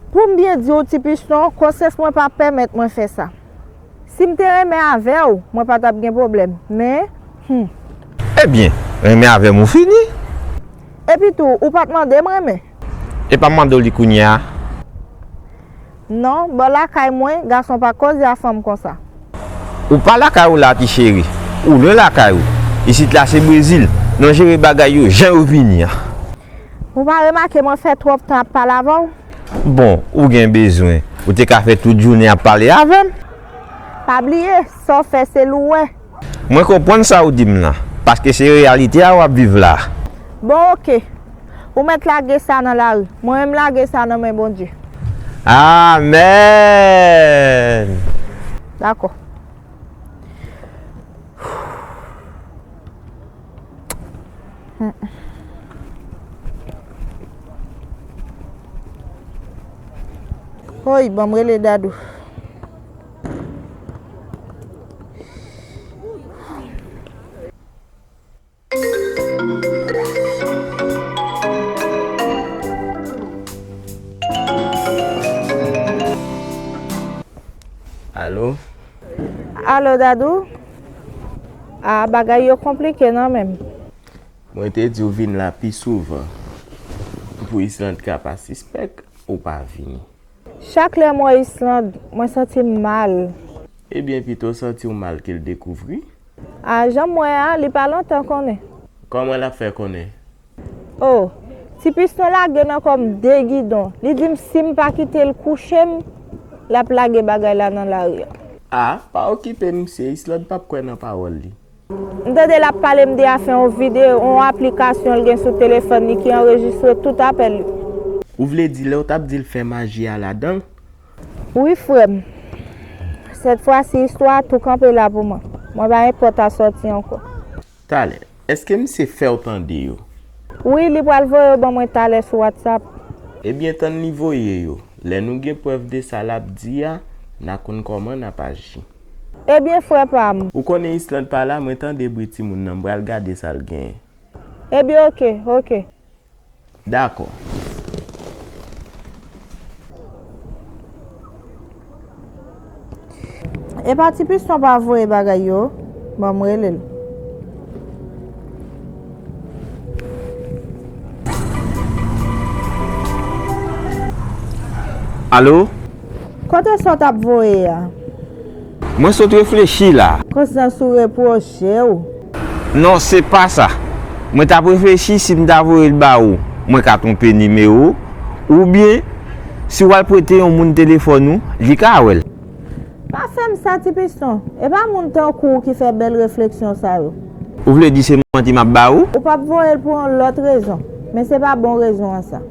Pou m byen di w, Ti Piston, konsyans mwen pa pèmèt mwen fè sa. Si m te renmen avè w, mwen pa t ap gen pwoblèm. Men, hmm. Ebyen, renmen avè m ou fini. Epitou, ou pa t mande m renmen. E pa m mande w li kounye a? Non, bò lakay mwen, gason pa koze a fanm konsa. Ou pa lakay ou la, ti cheri. Ou lwen lakay ou. Isit la se Brezil. Nou jere bagay yo jan yo vini an. Ou pa remake mwen fè twòp tan ap pale avè w? Bon, ou gen bezwen. Ou te ka fè tout jounen ap pale avè m. Pa bliye, sa w fè se li w wè. Mwen konprann sa ou di m lan, paske se reyalite a w ap viv la. Bon, oke. Ou mèt lage sa nan lari. Mwen menm lage sa nan men Bondye. Amèn. Dakò. Oy, ban m rele Dadou. Alo? Alo, Dadou? A, bagay yo konplike nan men m. Mwen te di w vin la pi souvan. Pou Islande ka pa sispèk, ou pa vini. Chak lè m wè Islande, mwen santi m mal. Ebyen, pito w santi w mal ke l dekouvri. A, jan m wè a, li pa lontan konnen. Kòman l ap fè konnen? O, Ti Piston lage nan kò m de gidon. Li di m si m pa kite l kouche m, l ap lage bagay la nan lari a. A, pa okipe misye, Islande p ap kwè nan pawòl li. M tande l ap pale m de afè yon videyo, yon aplikasyon l gen sou telefòn li ki anrejistre tout apèl li. Ou vle di lè w t ap di l fè maji a ladan l? Wi, frè m. Sèt fwa si, istwa a tou kanpe la pou mwen. Mwen pa gen pòt a sòti ankò. Talè, èske misye fè w tande yo? Wi, li pral voye yo ban mwen talè sou WhatsApp. Ebyen, tann li voye yo. Lè nou gen prèv de sa l ap di a, n a konn kòman n ap aji. Ebyen, frè pa m. Ou konnen Islande pa la, mwen tande bri timoun nan, m pral gade sa l genyen. Ebyen, oke, oke. Dakò. Epa Ti Piston pa voye bagay yo? Ban m rele l. Alo? Kote sa w t ap voye a? Mwen sot reflechi la. Konsyans ou repwoche w? Non, se pa sa. Mwen t ap reflechi si m ta voye l ba ou, mwen ka twonpe nimewo w, oubyen si w al prete yon moun telefòn ou, li ka wè l. Pa fè m sa, Ti Piston. E pa moun tankou w ki fè bèl refleksyon sa yo. Ou vle di se manti m ap ba ou? Ou p ap voye l pou yon lòt rezon, men se pa bon rezon an sa.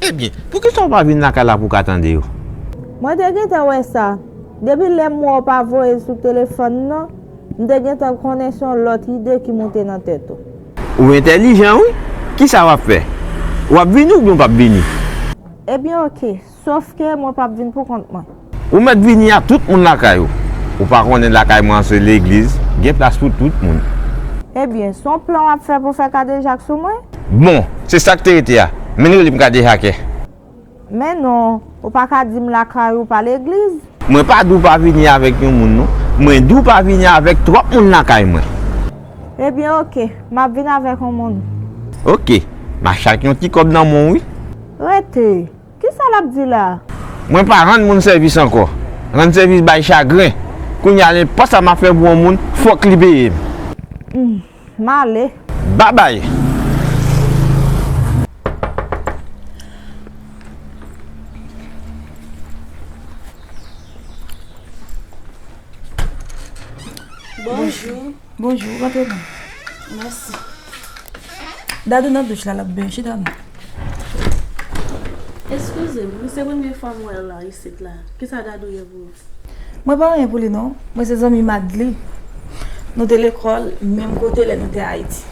Ebyen, poukisa w pa vin lakay la pou w ka tande yo? Mwen te gentan wè sa. Depi lè m wè w pa voye l sou telefòn nan, m te gentan konnen se yon lòt ide ki moute nan tèt ou. Ou entèlijan, wi. Kisa w ap fè? W ap vini oubyen w p ap vini? Ebyen, oke. Sòf ke mwen p ap vin pou kont mwen. Ou mèt vini a tout moun lakay ou. Ou pa konnen lakay mwen an se legliz, gen plas pou tout moun. Ebyen, se yon plan w ap fè pou fè kadejak sou mwen? Bon, se sa k te rete a. Men rele m kadejakè. Men non, ou pa ka di m lakay ou pa legliz. Mwen pa di w pa vini avèk yon moun non. Mwen di w pa vini avèk twòp moun lakay mwen. Ebyen, oke, m ap vin avèk yon moun. Oke, m a chak yon ti kòb nan men w, wi. Rete. Kisa l ap di la a? Mwen pa rann moun sèvis ankò. Rann sèvis bay chagren. Kounye a, nenpòt sa m ap fè pou yon moun, fòk li peye m. Hmm, m ale. Babay! Bonjou. Bonjou, rantre non. Mèsi. Dadou nan douch la, l ap benyen, chita non. Eskize m, wi, se premye fwa m wè l la isit la. Kisa Dadou ye pou ou? Mwen pa anyen pou li non. Mwen se zanmi Madly. Nou te lekòl menm kote lè nou te Ayiti.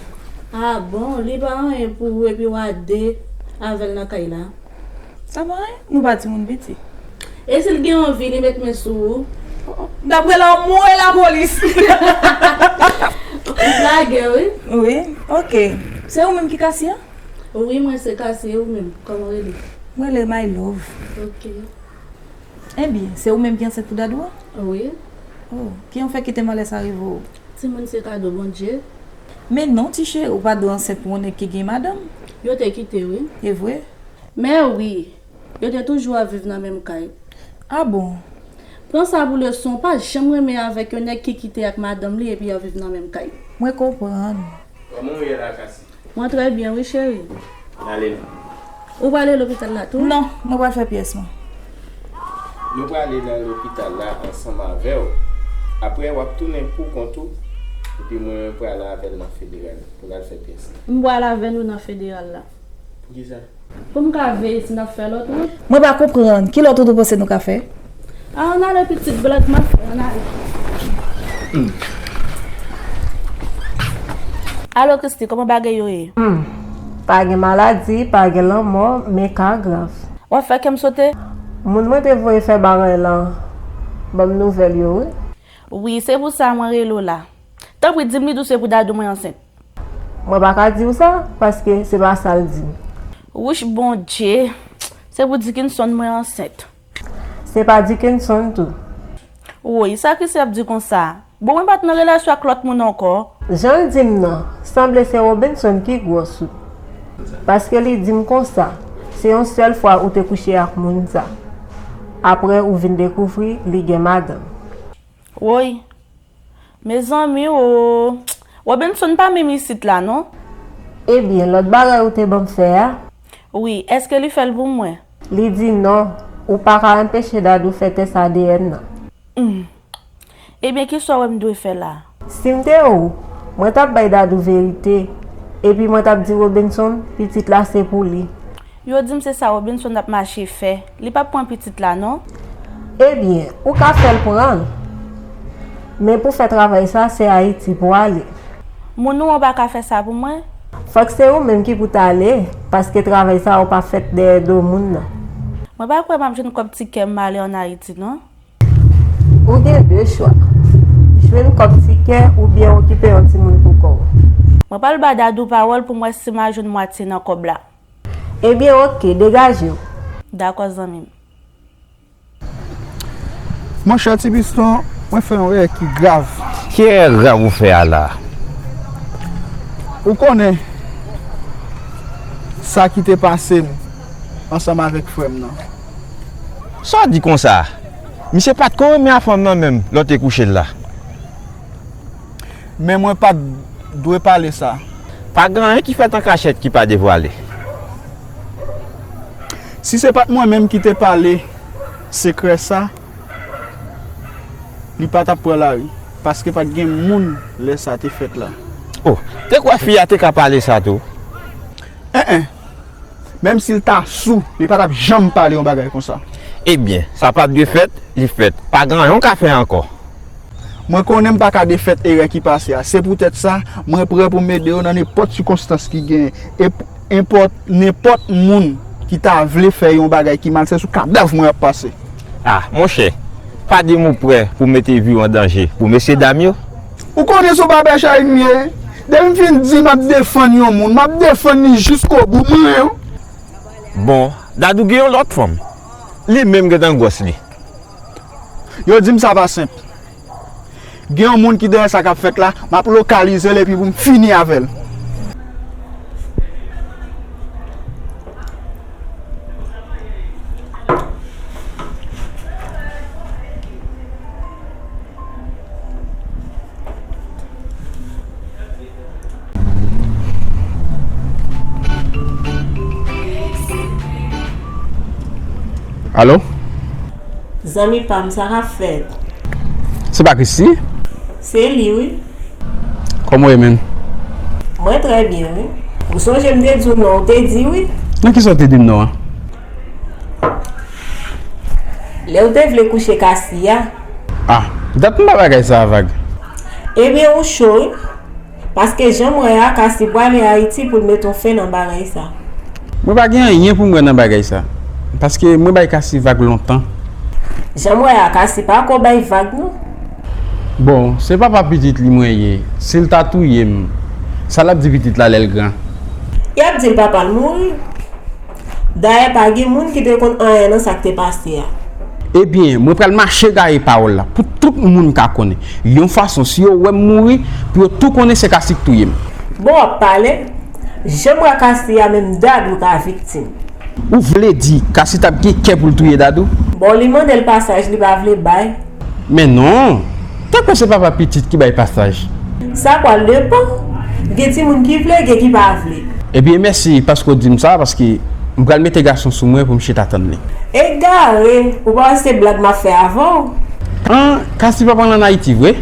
Ah bon, li pa anyen pou ou epi w a de avè l nan kay la? Sa pa anyen, nou pa timoun piti. E si l gen anvi, li met men sou ou? Oh, oh, dapre lanmou e lapolis. Ou blagè, wi. Wi, ok. Se ou menm ki Cassie an? Wi, mwen se Cassie, e ou menm? Kòman w rele? Mwen rele My Love. Ok. Ebyen, se ou menm ki ansent pou Dadou an? Wi. Oh, ki an fè kite malè sa rive w? Timoun se kado Bondye. Men non, ti cheri, ou pa dwe ansent pou yon nèg ki gen madanm. Yo te kite, wi. E vre? Men wi, yo te toujou ap viv nan menm kay. Ah bon? Pran sa pou leson, pa janm renmen avèk yon nèg ki kite ak madanm li epi y ap viv nan menm kay. Mwen konprann. Kòman w ye la, Cassie? Mwen trè byen, wi, cheri. N ale non. Ou prale lopital la tou? Non, mwen pral fè pyès mwen. Nou prale nan lopital la ansanm avè w. Apre, w ap tounen pou kont ou, epi mwen prale avè l nan federal pou l al fè pyès li. M prale avè nou nan federal la. Poukisa? Pou m ka veye si n ap fè lòt wout. Mwen pa konprann. Ki lòt wout ou panse nou ka fè? A, ann ale pitit, blag m ap fè, ann ale. Alo, Christy, kòman bagay yo ye? Hmm. Pa gen maladi, pa gen lanmò, men ka grav. W ap fè kè m sote? Moun mwen te voye fè bagay lan ban m nouvèl yo, wi. Wi, se pou sa mwen rele w la. Tanpri, di m li tou se pou Dadou mwen ansent. Mwen pa ka di w sa, paske se pa sa l di m. Wouch Bondye, se pou Dickinson mwen ansent. Se pa Dickinson tou. Woy, sa Chrissy ap di konsa? Bon, mwen pa t nan relasyon ak lòt moun ankò. Jan l di m nan, sanble se Robinson ki gwòs ou. Paske li di m konsa, se yon sèl fwa ou te kouche ak moun sa. Apre ou vin dekouvri li gen madanm. Woy, mezanmi o, Robinson pa menm isit la non. Ebyen, lòt bagay ou te ban m fè a? Wi, èske li fè l pou mwen? Li di non, ou pa ka anpeche Dadou fè tès A D N nan. Hmm. Ebyen, kisa w wè m dwe fè la? Si m te ou, mwen t ap bay Dadou verite, epi mwen t ap di Robinson pitit la se pou li. Yo di m se sa Robinson ap mache fè. Li p ap pran pitit la non. Ebyen, ou ka fè l pran l. Men pou fè travay sa, se Ayiti pou ale. Moun ou an pa ka fè sa pou mwen? Fòk se ou menm ki pou t ale, paske travay sa ou pa fèt dèyè do moun nan. Mwen pa kwè m ap jwenn kòb tikè m ale ann Ayiti non. Ou gen de chwa. Jwenn kòb tikè oubyen okipe yon timoun pou kò w. Mwen pral ba Dadou pawòl pou m wè si m a jwenn mwatye nan kòb la. Ebyen, oke, degaje w. Dakò, zanmi m. Monchè Ti Piston, mwen fè yon erè ki grav. Ki erè grav ou fè a la? Ou konnen sa ki te pase m ansanm avèk frè m nan. Sa w di konsa? Misye pa t ko renmen a fanm nan menm lè w te kouche l la. Men mwen pa t dwe pale sa. Pa gen anyen ki fèt an kachèt ki pa devwale. Si se pa t mwen menm ki te pale sekrè sa, li pa t ap pran lari, paske pa t gen moun lè sa te fèt la. Oh, te kwè fi a te ka pale sa tou? En en. Menm si l ta sou, li pa t ap janm pale yon bagay konsa. Ebyen, sa pa t dwe fèt, li fèt. Pa gen anyen w ka fè ankò. Mwen konnen m pa ka defèt erè ki pase a. Se poutèt sa, mwen prè pou m ede yo nan nenpòt sikonstans ki genyen. E p-, enpòt, nenpòt moun ki ta vle fè yon bagay ki mal, se sou kadav mwen y ap pase. Ah, monchè, pa di m ou prè pou mete vi w an danje pou mesyedam yo. Ou konnen se yon babèch a ennmi ye. Depi m fin di m ap defann yon moun, m ap defann li jiskobou, mwen menm. Bon, Dadou gen yon lòt fanm. Li menm gentan gwòs li. Yo di m sa pa senp. Gen yon moun ki dèyè sa k ap fèt la, m ap lokalize l epi pou m fini avè l. Alo? Zanmi pa m, sa k ap fèt? Se pa Chrissy? Se li, wi. Kòman w ye, menn? Mwen trè byen, wi. Ou sonje m te di w non, ou te di wi. Nan kisa w te di m non an? Lè w te vle kouche Kasi a. Ah, dat m pa bagay sa a vag. Ebyen, ou cho wi. Paske jan m wè a, Kasi pwale Ayiti pou l mete yon fen nan bagay sa. Mwen pa gen anyen pou m wè nan bagay sa. Paske mwen bay Kasi vag lontan. Jan m wè a, Kasi pa ko bay vag non. Bon, se papa pitit li mwen ye. Si l ta touye m, sa l ap di pitit la lè l gran? Y ap di l papa l mouri. Dayè, pa gen moun ki te konn anyen nan sa k te pase a. Ebyen, mwen pral mache gaye pawòl la pou tout moun ka konnen. Yon fason, si yo wè m mouri, pou yo tou konnen se Kasi k touye m. Bon, w ap pale. Jan m wè Kasi a, menm Dadou ka viktim. Ou vle di Kasi t ap gen kè pou l touye Dadou? Bon, li mande l pasaj, li pa vle bay. Men non! Te kwè se papa pitit ki bay pasaj. Sa pral depann. Gen timoun ki vle, gen ki pa vle. Ebyen, mèsi paske w di m sa, paske m pral mete gason sou mwen pou m chita tann li. Egare, ou pa wè se blag m ap fè avè w? An, Kasi pa pral ann Ayiti vre?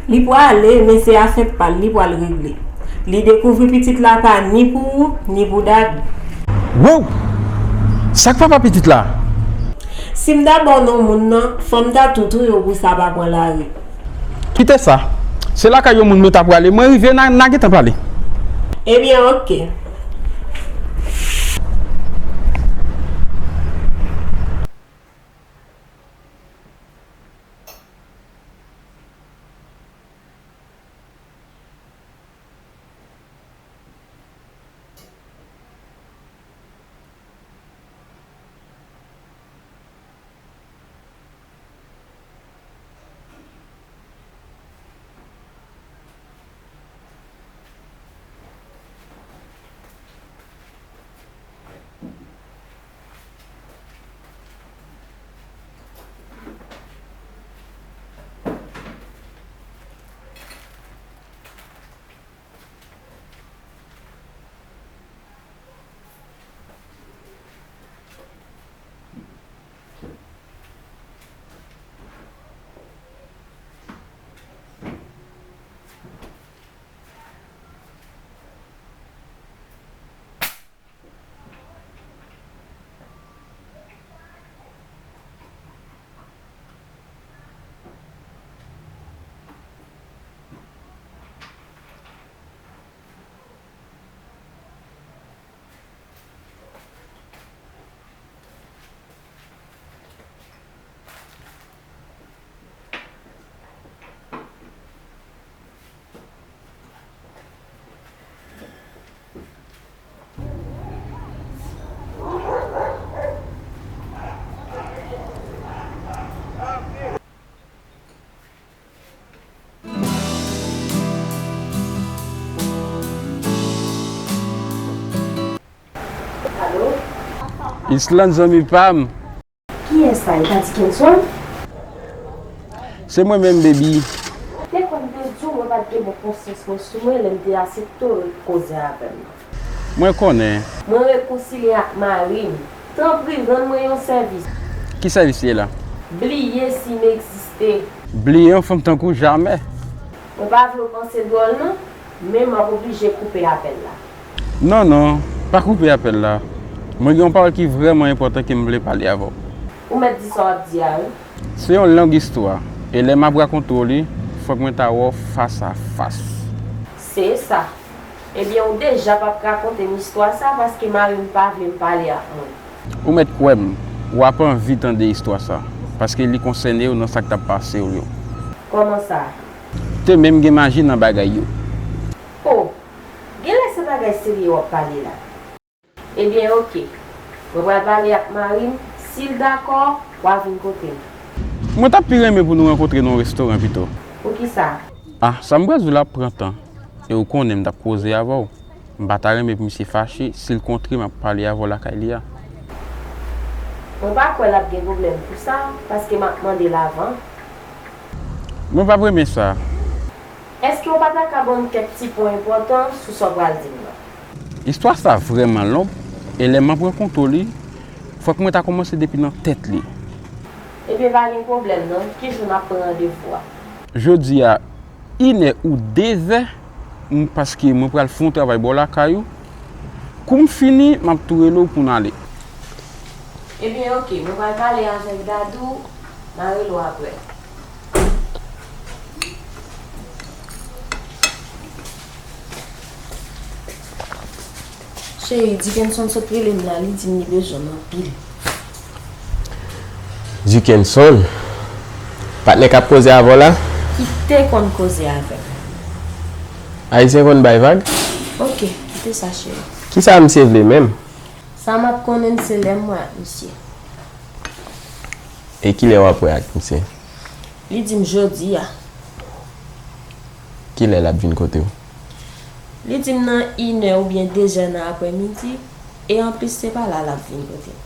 Li prale, men se afè pa l li pral regle. Li dekouvri pitit la pa ni pou ou, ni pou Dadou. Wow! Sa k papa pitit la? Si m ta ba w non moun nan, fò m ta tou touye w pou sa pa pran lari. Kite sa. Se lakay yon moun mwen ta prale. Mwen rive, n a, n a gentan pale. Ebyen, oke. Alo? Island, zanmi pa m. Kiyès sa? E pa Dickenson? Se mwen menm, baby. Te kwè m te di w mwen pa t gen bon konsyans mwen sou mwen lè m te asepte w ret koze avè m nan. Mwen konnen. Mwen rekonsilye ak mari m. Tanpri, rann mwen yon sèvis. Ki sèvis li ye la? Bliye si m egziste. Bliye yon fanm tankou w? Jamè. Mwen pa vle w panse dwòl non, men m ap oblije koupe apèl la. Non, non, pa koupe apèl la. Mwen gen yon pawòl ki vrèman enpòtan ke m vle pale avè w. Ou mèt di sa w ap di a, wi. Se yon long istwa, e lè m ap rakonte w li, fòk mwen ta wè w fas a fas. Se sa. Ebyen, ou deja p ap rakonte m istwa sa a paske mari m pa vle m pale ak moun. Ou mèt kwè m, w ap anvi tande istwa sa a, paske li konsène w nan sa k t ap pase w yo. Kòman sa? Te menm gen maji nan bagay yo. O! Genlè se bagay serye w ap pale la. Ebyen, oke. Mwen pral pale ak mari m. Si l dakò, w a vin kote m. Mwen t ap pi renmen pou nou rankontre nan yon restoran pito. Poukisa? Ah, sa m pral di w la ap pran tan. E ou konnen m t ap koze avè w. M pa ta renmen pou misye fache si l kontre m ap pale avè w lakay li a. Mwen pa kwè l ap gen pwoblèm pou sa, paske m ap mande l avan. Mwen p ap renmen sa. Èske w pa ta ka ban m kèk ti pwen enpòtan sou sa w pral di m nan? Istwa sa vrèman long, e lè m ap rakonte w li, fòk mwen ta kòmanse depi nan tèt li. Ebyen, pa gen pwoblèm non. Ki jou n ap pran randevou a? Jodi a, inè ou dezè, m, paske mwen pral fè yon travay bò lakay ou. Kou m fini, m ap tou rele w pou n ale. Ebyen, oke, mwen pral pale avèk Dadou, m a rele w apre. Cheri, Dickenson sot rele m la, li di m li bezwen m anpil. Dickenson? Patnè k ap koze avè w la? Ki te konn koze avè m. Ayisyen konn bay vag? Oke, kite sa, cheri. Kisa misye vle menm? Sa m ap konnen se lè m wè ak misye. E kilè w ap wè ak misye? Li di m jodi a. Kilè l ap vin kote w? Li di m nan inè oubyen dezè nan aprèmidi, e anplis se pa la l ap vin kote m.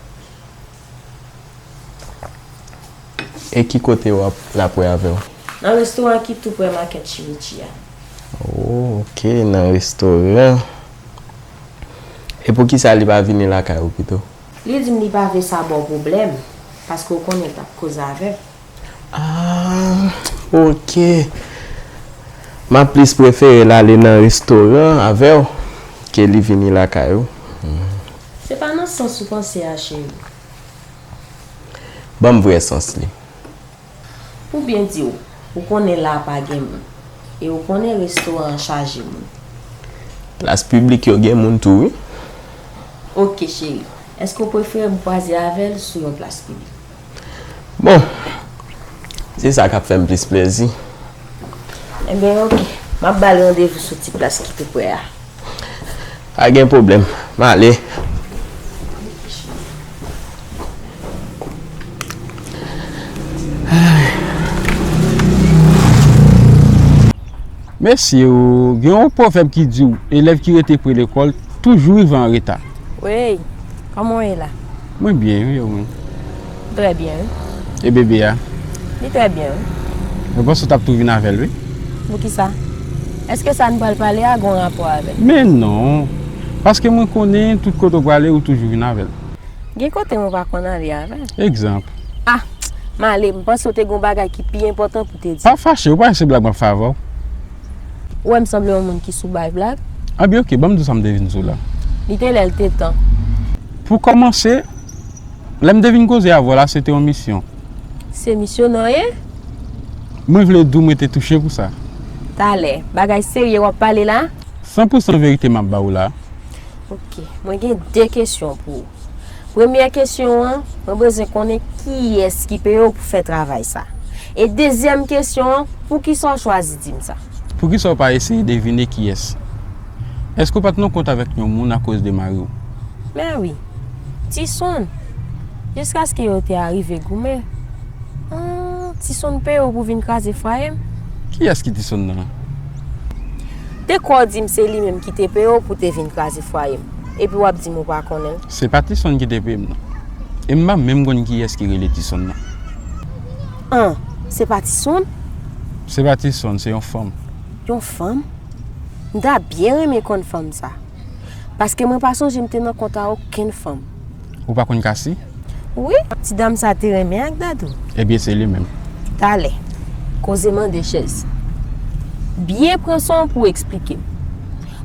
E ki kote w ap l ap wè avè w? Nan restoran ki tou prè makèt Chirichi a. Oh, oke, nan restoran. E poukisa li pa vini lakay ou pito? Li di m li pa vle sa ba w pwoblèm, paske w konnen l t ap koze avè m. Ah, oke. M ap plis prefere l ale nan restoran avè w ke li vini lakay ou. Se pa nan sans ou panse a, cheri. Ban m vrè sans li. Pou byen di w, ou konnen la a pa gen moun. E ou konnen restoran an chaje moun. Plas piblik yo gen moun tou, wi. Oke, cheri. Èske w prefere m kwaze avè l sou yon plas piblik? Bon, se sa k ap fè m plis plezi. Ebyen, oke. M ap ba l randevou sou ti plas ki tou prè a. Pa gen pwoblèm. M ale. Mesye o, gen yon pwovèb ki di w, elèv ki rete pre lekòl toujou rive an reta. Wey, kòman w ye la? Mwen byen wi, e ou menm? Trè byen wi. E bebe a? Li trè byen wi. Mwen panse w t ap tou vin avè l wi. Poukisa? Èske sa n pral pale a gen yon rapò avè l? Men non, paske mwen konnen tout kote w prale ou toujou vin avè l. Gen kote mwen pa konn ale avè l. Egzanp. Ah! M ale, m panse w te gen yon bagay ki pi enpòtan pou w te di m. Pa fache, ou pa wè se blag m ap fè avè w? Ou wè m sanble yon moun ki sou bay blag? Anben oke, ban m di w sa m te vin di w la. Li te lè l te tan. Pou kòmanse, lè m te vin koze avè w la, se te yon misyon. Se misyon non ye? Mwen vle di w mwen te touche pou sa. Talè, bagay serye w ap pale la? San pou san verite m ap ba w la. Oke, mwen gen de kesyon pou ou. Premyè kesyon an, mwen bezwen konnen kiyès ki peye w pou fè travay sa. E dezyèm kesyon an, poukisa w chwazi di m sa? Poukisa w pa eseye devine kiyès? Èske w pa t nan kont avèk yon moun akoz de mari w? Mè wi. Tison. Jiskaske yo te arive goumen. Ahh, Tison peye w pou vin kraze fwaye m? Kiyès ki Tison nan? Te kwè w di m se li menm ki te peye w pou te vin kraze fwaye m. Epi w ap di m ou pa konnen l? Se pa Tison ki te peye m nan. E m pa menm konn kiyès ki rele Tison nan. An, se pa Tison? Se pa Tison, se yon fanm. Yon fanm? M ta byen renmen konn fanm sa. Paske mwen pa sonje m te nan kont a okenn fanm. Ou pa konn Kasi? Wi, ti dam sa te renmen ak Dadou. Ebyen se li menm. Talè. Koze mande chèz. Byen pran san w pou w eksplike m.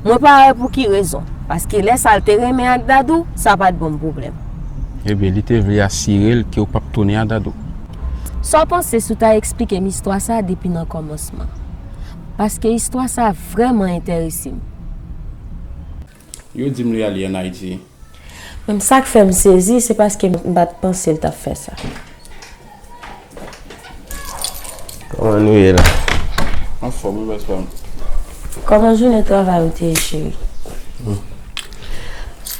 Mwen pa wè pou ki rezon. Paske lè sa l te renmen ak Dadou, sa pa t ban m pwoblèm. Ebyen li te vle asire l ke w p ap tounen a Dadou. Sa w panse si w ta eksplike m istwa sa depi nan kòmansman? Paske istwa sa vrèman enterese m. Yo di m li ale ann Ayiti. Men sa k fè m sezi, se paske m pa t panse l t ap fè sa. Kòman nou ye la? Anfòm wi baz pa m. Kòman jounen travay ou te ye cheri?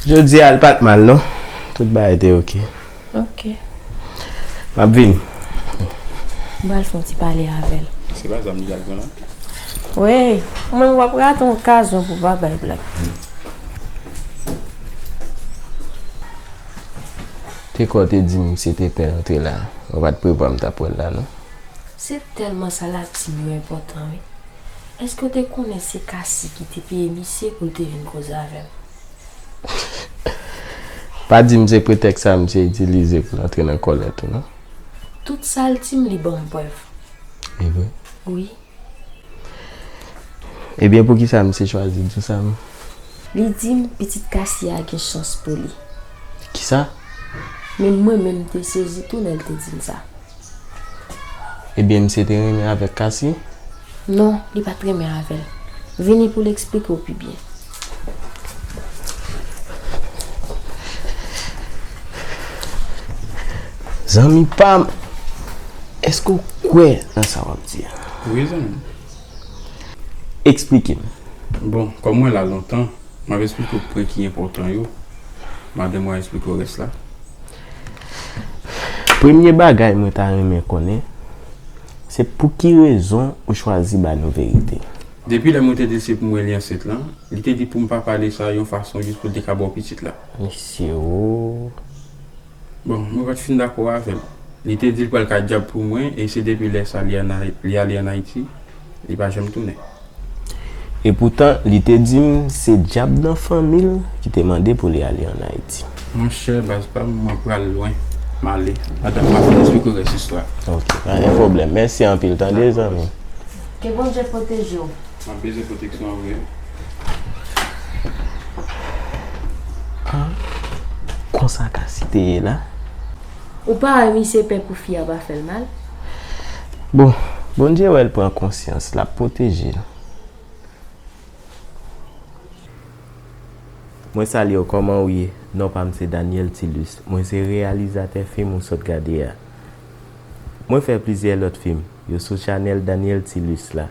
Jodi a l pa t mal non. Tout bagay te oke. Ok. M ap vini. M pral fè yon ti pale avè l. Se pa zam li t al pran la? Wey, ou menm w ap rate yon okazyon pou w pa bay blag. Te kwè w te di m se te pè antre la, ou pa t prevwa m t ap wè l la non. Se tèlman sa l ap di m yo enpòtan wi. Èske w te konnen se Kasi ki te peye misye pou l te vin koze avè m? Pa di m se pretèks sa misye itilize pou l antre nan kòlè tou non. Tout sa l di m li ban m prèv. E vre? Wi. Ebyen poukisa misye chwazi di w sa menm? Li di m pitit Kasi a gen chans pou li. Kisa? Men mwen menm m te sezi tou lè l te di m sa. Ebyen, misye te renmen avèk Cassie? Non, li pa t renmen avè l. Vini pou l eksplike w pi byen. Zanmi pa m, èske w kwè nan sa w ap di a? Wi, zanmi. Eksplike m. Bon, kòm mwen la lontan, m ap eksplike w pwen ki enpòtan yo. Madanm mwen ap eksplike w rès la. Premye bagay mwen ta renmen konnen, se pou ki rezon ou chwazi ba nou verite? Depi lè mwen te di l se pou mwen li ansent lan, li te di pou m pa pale sa yon fason jis pou l te ka ba w pitit la. Mesye o. Bon, mwen pa t fin dakò avè l. Li te di l pral ka djab pou mwen, e se depi lè sa li ann Ay-, li ale ann Ayiti, li pa janm tounen. Epoutan, li te di m se djab nan fanmi l ki te mande pou li ale ann Ayiti. Monchè, baz pa m, mwen pral lwen. M ale. Madanm, m ap vin eksplike w rès istwa. Ok, pa gen pwoblèm. Mèsi anpil, tande, zanmi. Ke Bondye pwoteje w. M ap bezwen pwoteksyon an vre. Ah, konsa Cassie te ye la? Ou pa wè misye pè pou fi a pa fè l mal? Bon, Bondye wè l pran konsyans, l ap pwoteje l. Mwen salye w, kòman w ye? Non pa m se Daniel Tilus. Mwen se reyalizatè fim ou sot gade a. Mwen fè plizyè lòt fim. Yo sou chanèl Daniel Tilus la.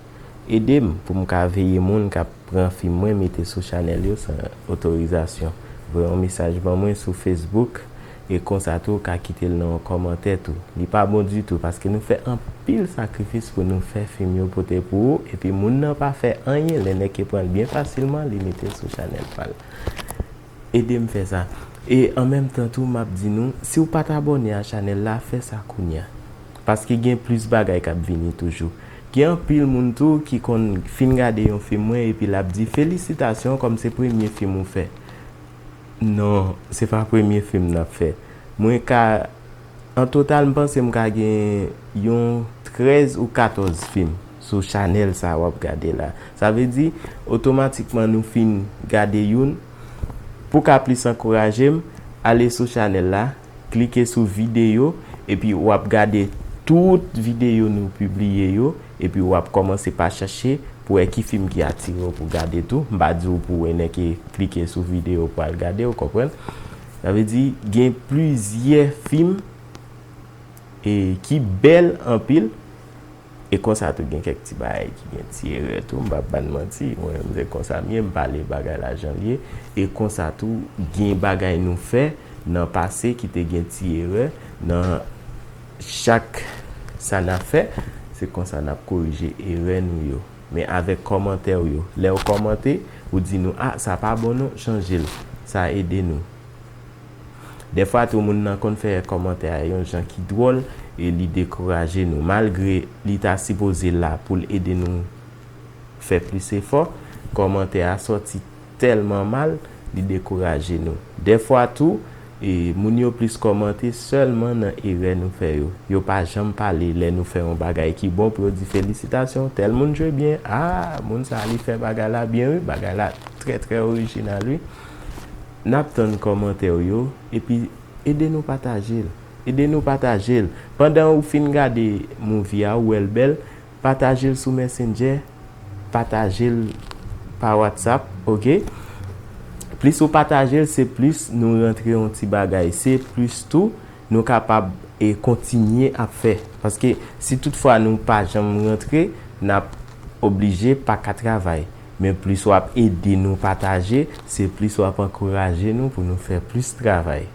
Ede m pou m ka veye moun k ap pran fim mwen mete sou chanèl yo san otorizasyon. Voye yon mesaj ban mwen sou Facebook, e konsa tou ou ka kite l nan yon kòmantè tou. Li pa bon ditou paske nou fè anpil sakrifis pou nou fè fim yo pote pou ou, epi moun nan pa fè anyen, lè nèg yo pran l byen fasilman, li mete l sou chanèl pa l. Ede m fè sa. E an menm tan tou, m ap di nou, si w pa t abòne a chanèl la, fè sa kounye a. Paske gen plis bagay k ap vini toujou. Gen anpil moun tou ki konn fin gade yon fim mwen epi l ap di, felisitasyon, kòm se premye fim ou fè. Non, se pa premye fim n ap fè. Mwen ka An total, m panse m ka gen yon trèz ou katòz fim sou chanèl sa a w ap gade la. Sa vle di, otomatikman nou fin gade youn. Pou w ka plis ankouraje m, ale sou chanèl la, klike sou videyo, epi w ap gade tout videyo nou pibliye yo, epi w ap kòmanse pa chache pou wè ki fim ki atire w pou gade tou. M pa di w pou w enke klike sou videyo pou al gade, w konprann? Sa vle di, gen plizyè fim e ki bèl anpil. E konsa tou, gen kèk ti bagay ki gen ti erè tou, m p ap ba n manti. Mwen menm, se konsa m ye, m pale bagay la jan l ye. E konsa tou, gen bagay nou fè nan pase ki te gen ti erè. Nan chak sa n ap fè, se konsa n ap korije erè nou yo. Men avèk kòmantè w yo, lè w kòmante, ou di nou, a, sa pa bon non, chanje l. Sa ede nou. Dèfwa tou, moun nan konn fè kòmantè a yon jan ki dwòl e li dekouraje nou. Malgre li ta sipoze la pou l ede nou fè plis efò, kòmantè a sòti tèlman mal, li dekouraje nou. Dèfwa tou, e, moun yo plis kòmante sèlman nan erè nou fè yo. Yo pa janm pale lè nou fè yon bagay ki bon pou yo di, felisitasyon, tèl moun jwe byen, a, moun sa a li fè bagay la byen wi, bagay la trè, trè orijinal wi. N ap tann kòmantè w yo, epi ede nou pataje l. Ede nou pataje l. Pandan ou fin gade movie a, ou wè l bèl, pataje l sou Messenger, pataje l pa WhatsApp, ok? Plis ou pataje l, se plis nou rantre yon ti bagay. Se plis tou nou kapab e kontinye ap fè. Paske si toutfwa nou pa janm rantre, n ap oblije pa ka travay. Men plis w ap ede nou pataje, se plis w ap ankouraje nou pou nou fè plis travay.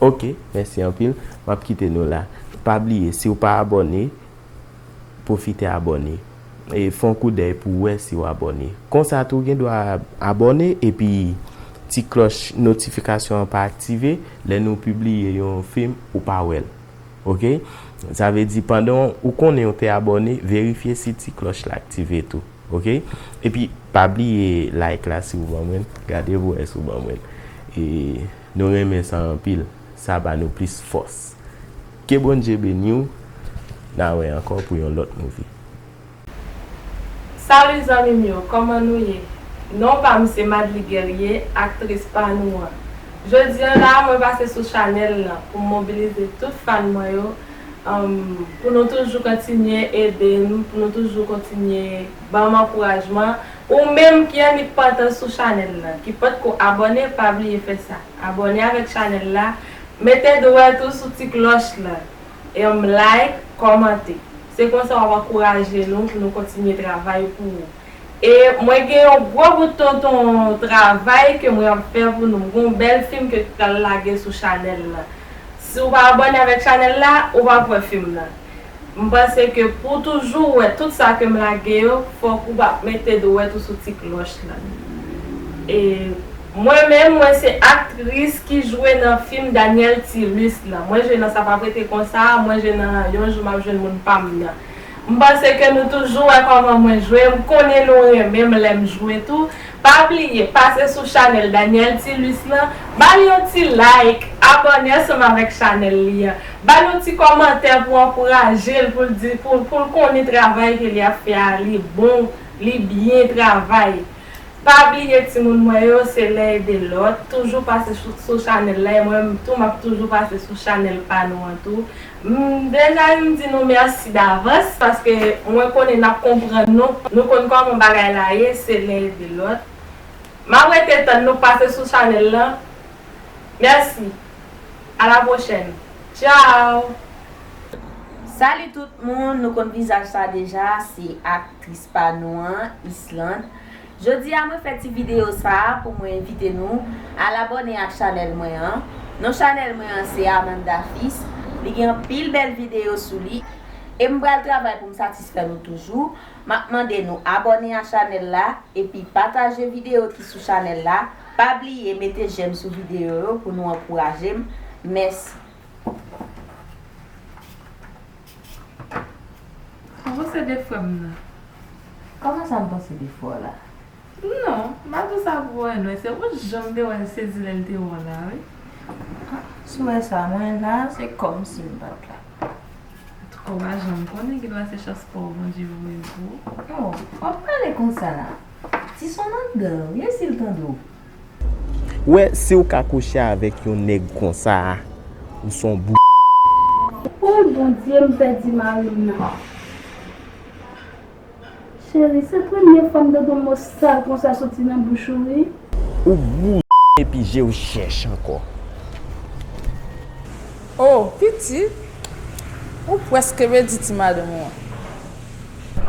Ok, mèsi anpil. M ap kite nou la. Pa bliye, si w pa abòne, pwofite abòne. E fè yon koudèy pou w wè si w abòne. Konsa tou, w gen dwa abòne epi ti klòch notifikasyon an pa aktive. Lè nou pibliye yon fim, ou pa wè l. Ok? Sa vle di, pandan ou konnen w te abòne, verifye si ti klòch la aktive tou. Ok? Epi, pa bliye like la si w ban mwen l. Gade pou wè si w ban mwen l. E nou renmen sa anpil. Sa ba nou plis fòs. Ke Bondye beni w. N a wè ankò pou yon lòt movie. Salut zanmi m yo, kòman nou ye? Non pa m se Madly Guerrier, aktris pa nou an. Jodi a la, mwen pase sou chanèl lan pou m mobilize tout fan mwen yo, um, pou nou toujou kontinye ede m, pou nou toujou kontinye ban m ankourajman. Ou menm ki annik pa t sou chanèl lan, ki potko abòne, pa bliye fè sa. Abòne avèk chanèl la, mete dwèt ou sou ti klòch lan, e m like, kòmante. Se konsa w ap ankouraje nou pou nou kontinye travay pou ou. E mwen gen yon gwo bout tonton travay ke mwen ap fè pou nou. M gen yon bèl fim ke m pral lage sou chanèl lan. Si w pa abòne avèk chanèl la, ou p ap wè fim nan. M panse ke pou w toujou wè tout sa ke m lage yo, fòk ou pa mete dwèt ou sou ti klòch lan. E mwen menm, mwen se aktris ki jwe nan fim Daniel Tilus lan. Mwen jwe nan Sa p ap rete konsa, mwen jwe nan Yon jou m ap jwenn moun pa m nan. M panse ke nou toujou wè kòman mwen jwe, m konnen nou renmen m lè m jwe tou. Pa bliye, pase sou chanèl Daniel Tilus lan, ba l yon ti like, abòne ansanm avèk chanèl li an. Ba l yon ti kòmantè pou ankouraje l, pou l di, pou, pou l konnen travay ke li ap fè a, li bon, li byen travay. Pa bliye timoun mwen yo, se len ede lòt. Toujou pase sou, sou chanèl la, e mwen menm tou, m ap toujou pase sou chanèl pa nou an tou. M deja m di nou mèsi davans, paske mwen konnen n ap konprann nou. Nou konn kòman bagay la ye, se len ede lòt. M ap rete tann nou pase sou chanèl lan. Mèsi. A la pwochèn. Tchao! Salut tout moun, nou konn vizaj sa deja, se aktris pa nou an, Islande. Jodi a mwen fè ti videyo sa a pou mwen envite nou al abòne ak chanèl mwen an. Non chanèl mwen an se Amanda Fils. Li gen anpil bèl videyo sou li. E m pral travay pou m satisfè nou toujou. M ap mande nou abòne a chanèl la, epi pataje videyo ki sou chanèl la. Pa bliye mete j'aime sou videyo yo pou nou ankouraje m. Mèsi. Ou panse de frè m nan? Kòman sa m panse de frè w la? Non, m pa di w sa pou anyen non, se ou janm te wè l sezi lè l te wè w la, wi. Ah, si w wè sa, mwen la, se kòmsi m pa t la. Antouka, w pa janm konnen, gendwa se chans pa w Bondye voye l pou ou. Oh, w ap pale konsa la. Ti son anndan, wi, e si l tande w? Ou wè, si w ka kouche avèk yon nèg konsa a, ou s on bou. Oh Bondye, m pèdi mari m nan. Cheri, se premye fwa m tande yon mo sal konsa soti nan bouch ou, wi. Ou bou epi je w chèch ankò. Oh, pitit, ou prèske pèdi ti madanm ou an.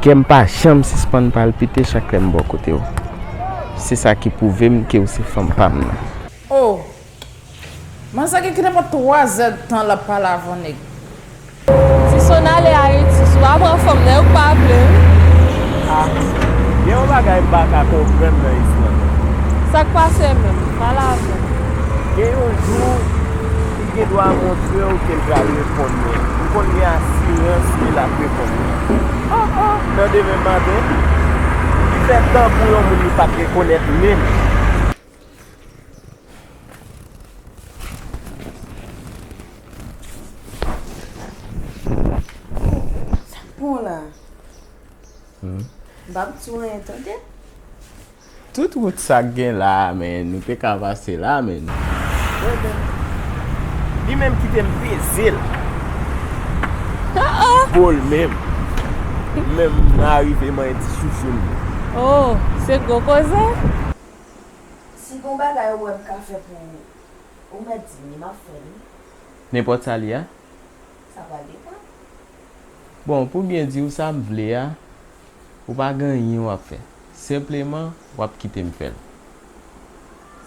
Kè m pa janm sispann palpite chak lè m bò kote w. Se sa ki pwouve m ke w se fanm pa m nan. Oh! Manzè gen ki nenpòt twa zè d tan l ap pale avè yon nèg. Ti Sona ale Ayiti, si w pa pran fanm nan, yo k pa vle, wi. Ah, gen yon bagay m pa ka konprann nan Islande. Sa k pase menm? Pale avè m. Gen yon jou, li gen dwa montre w ke l pral reponn mwen. M konn gen asirans ke l ap reponn mwen. Oh, oh, nan demen maten, li fè tankou yon moun li pa t rekonèt menm. Sa k pran w la? Hmm? M p ap di w anyen, tande? Tout wout sa k gen la a, men, nou te ka pase la, men. Wi, men. Li menm kite m peze l. Ah, ah. Bo l menm. Menm m arive manyen ti soufle m. Oh, se gwo koze? Si gon bagay ou wè m ka fè pou ou, ou mèt di m li, m ap fè l, wi. Nenpòt sa l ye a? Sa pral depann. Bon, pou byen di w, sa m vle a, ou pa gen anyen w ap fè. Senpleman, w ap kite m fè l.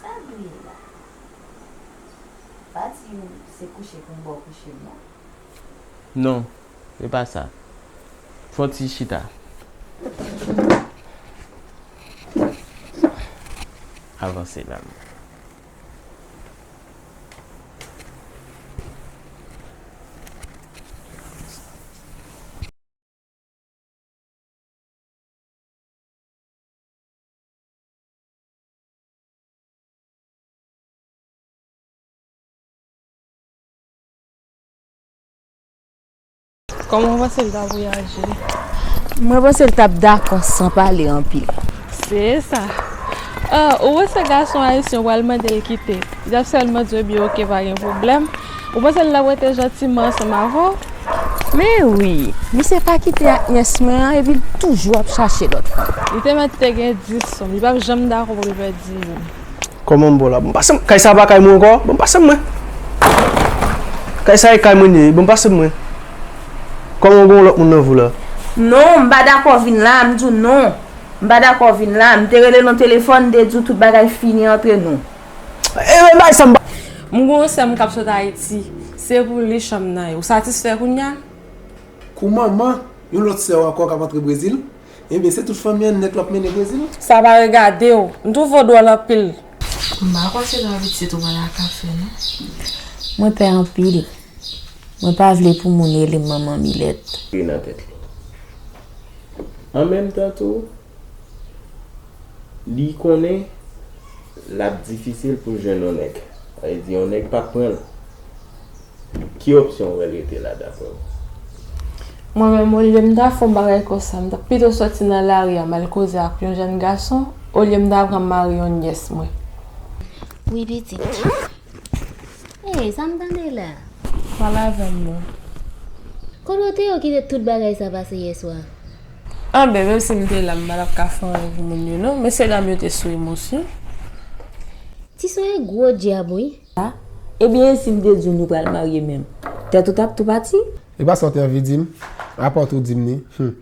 Sa l vle la? Pa di w se kouche pou m ba w kouche m non. Non, se pa sa. Fè yon ti chita. Avanse la. Kòman w panse l ta voyaje? Mwen panse l t ap dakò san pale anpil. Se sa. Ah, ou panse gason ayisyen ou pral mande l kite? Li t ap sèlman di w, ebyen, oke, pa gen pwoblèm. Ou panse l t ap rete jantiman ansanm avè w? Men wi, misye pa kite ak nyès mwen an, epi l toujou ap chache lòt fanm. Li te mèt te gen dis fanm, li p ap janm dakò pou l pèdi youn. Kòman m ba w la? Bon, pase m. Kay sa pa kay mwen ankò? Bon, pase m mwen. Kay sa e kay mwen ye. Bon, pase m mwen. Kòman w gen yon lòt moun nan vi w la? Non, m pa dakò vin la, m di w non. M pa dakò vin la, m te rele nan telefòn, m te di w tout bagay fini antre nou. E, e, bay sa m pa. M gen yon sè m k ap sot Ayiti, se pou li chanm nan ye. Ou satisfè kounye a? Kou manman, yon lòt sè w ankò k ap antre Brezil? Ebyen, se tout fanmi an nèt l ap mennen Brezil? Sa pa regade w. M twouve w dwòl anpil. M pa kwè se nan pitit ou pral ak afè non. Mwen pè anpil. Mwen pa vle pou moun rele m manman Milèt. Ri nan tèt li. An menm tan tou, li konnen l ap difisil pou l jwenn yon nèg. Sa vle di yon nèg p ap pran l. Ki opsyon w wè l rete la, daprè w? Mwen menm, olye m ta fè yon bagay konsa, m ta pito sòti nan lari a, m al koze ak yon jèn gason, olye m ta pran mari yon nyès mwen. Wi, pitit. Ey, sa m tande la? Pale avè m non. Kote w te ye w kite tout bagay sa pase yèswa? Anben, menm si m te la, m pa t ap ka fè anyen pou moun yo non. Mesye dam yo te sou emosyon. Ti sou e gwo dyab wi. A, ebyen e si m te di w nou pral marye menm? Tèt ou t ap tou pati? E pa sa w te anvi di m? Apa w tou di m li? Hum.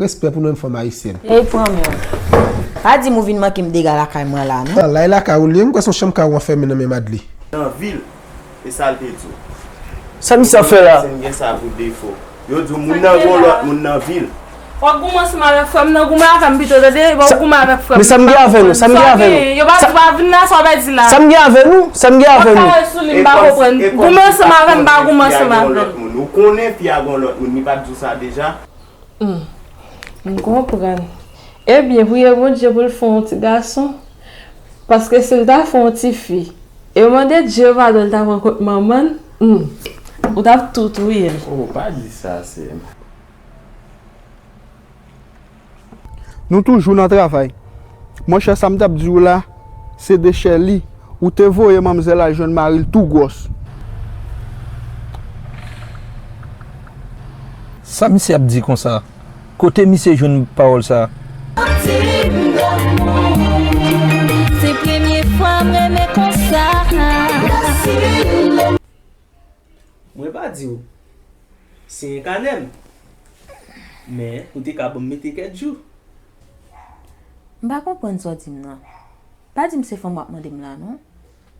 Respè pou nou menm fanm ayisyèn. Ey, pran men w. Pa di m ou vin manke m dega lakay mwen la, non. An, la e lakay ou l ye, m kwè se yon chanm kay ou anfèmen nan men Madley. Nan vi l, e sa l te di w. Sa misye ap fè la? Si m gen sa pou defo. Yo di w moun nan gen lòt moun nan vi l. W ap goumen ansanm avèk frè m nan, goumen avè m pito, tande? W ap goumen avèk frè m. Men sa m gen avè nou? Sa m gen avè nou? Yo pa di w pa vin la, sa w pèdi la? Sa m gen avè nou? Sa m gen avè nou? W ap kare sou li, m pa konprann. Goumen ansanm avè m, pa goumen ansanm avè m. Ou konnen fi a gen lòt moun, li pa t di w sa deja? Hmm. M konprann. Ebyen, priye Bondye pou l fè w yon ti gason. Paske si l ta fè w yon ti fi, e mande Dye padon, l ta pran kont manman l, hmm, ou t ap tou touye l. Oh, pa di sa, sè m. Nou toujou nan travay. Monchè, sa m t ap di w la, se de Sherly. Ou te voye manmzèl al jwenn mari l tou gwòs. Sa misye ap di konsa? Kote misye jwenn pawòl sa? Di m damou, se premye fwa m renmen konsa. Mwen pa di w siyen kanè m, men ou te ka ban m mete kèk jou. M pa konprann sa w di m nan. Pa di m se fanm w ap mande m la non.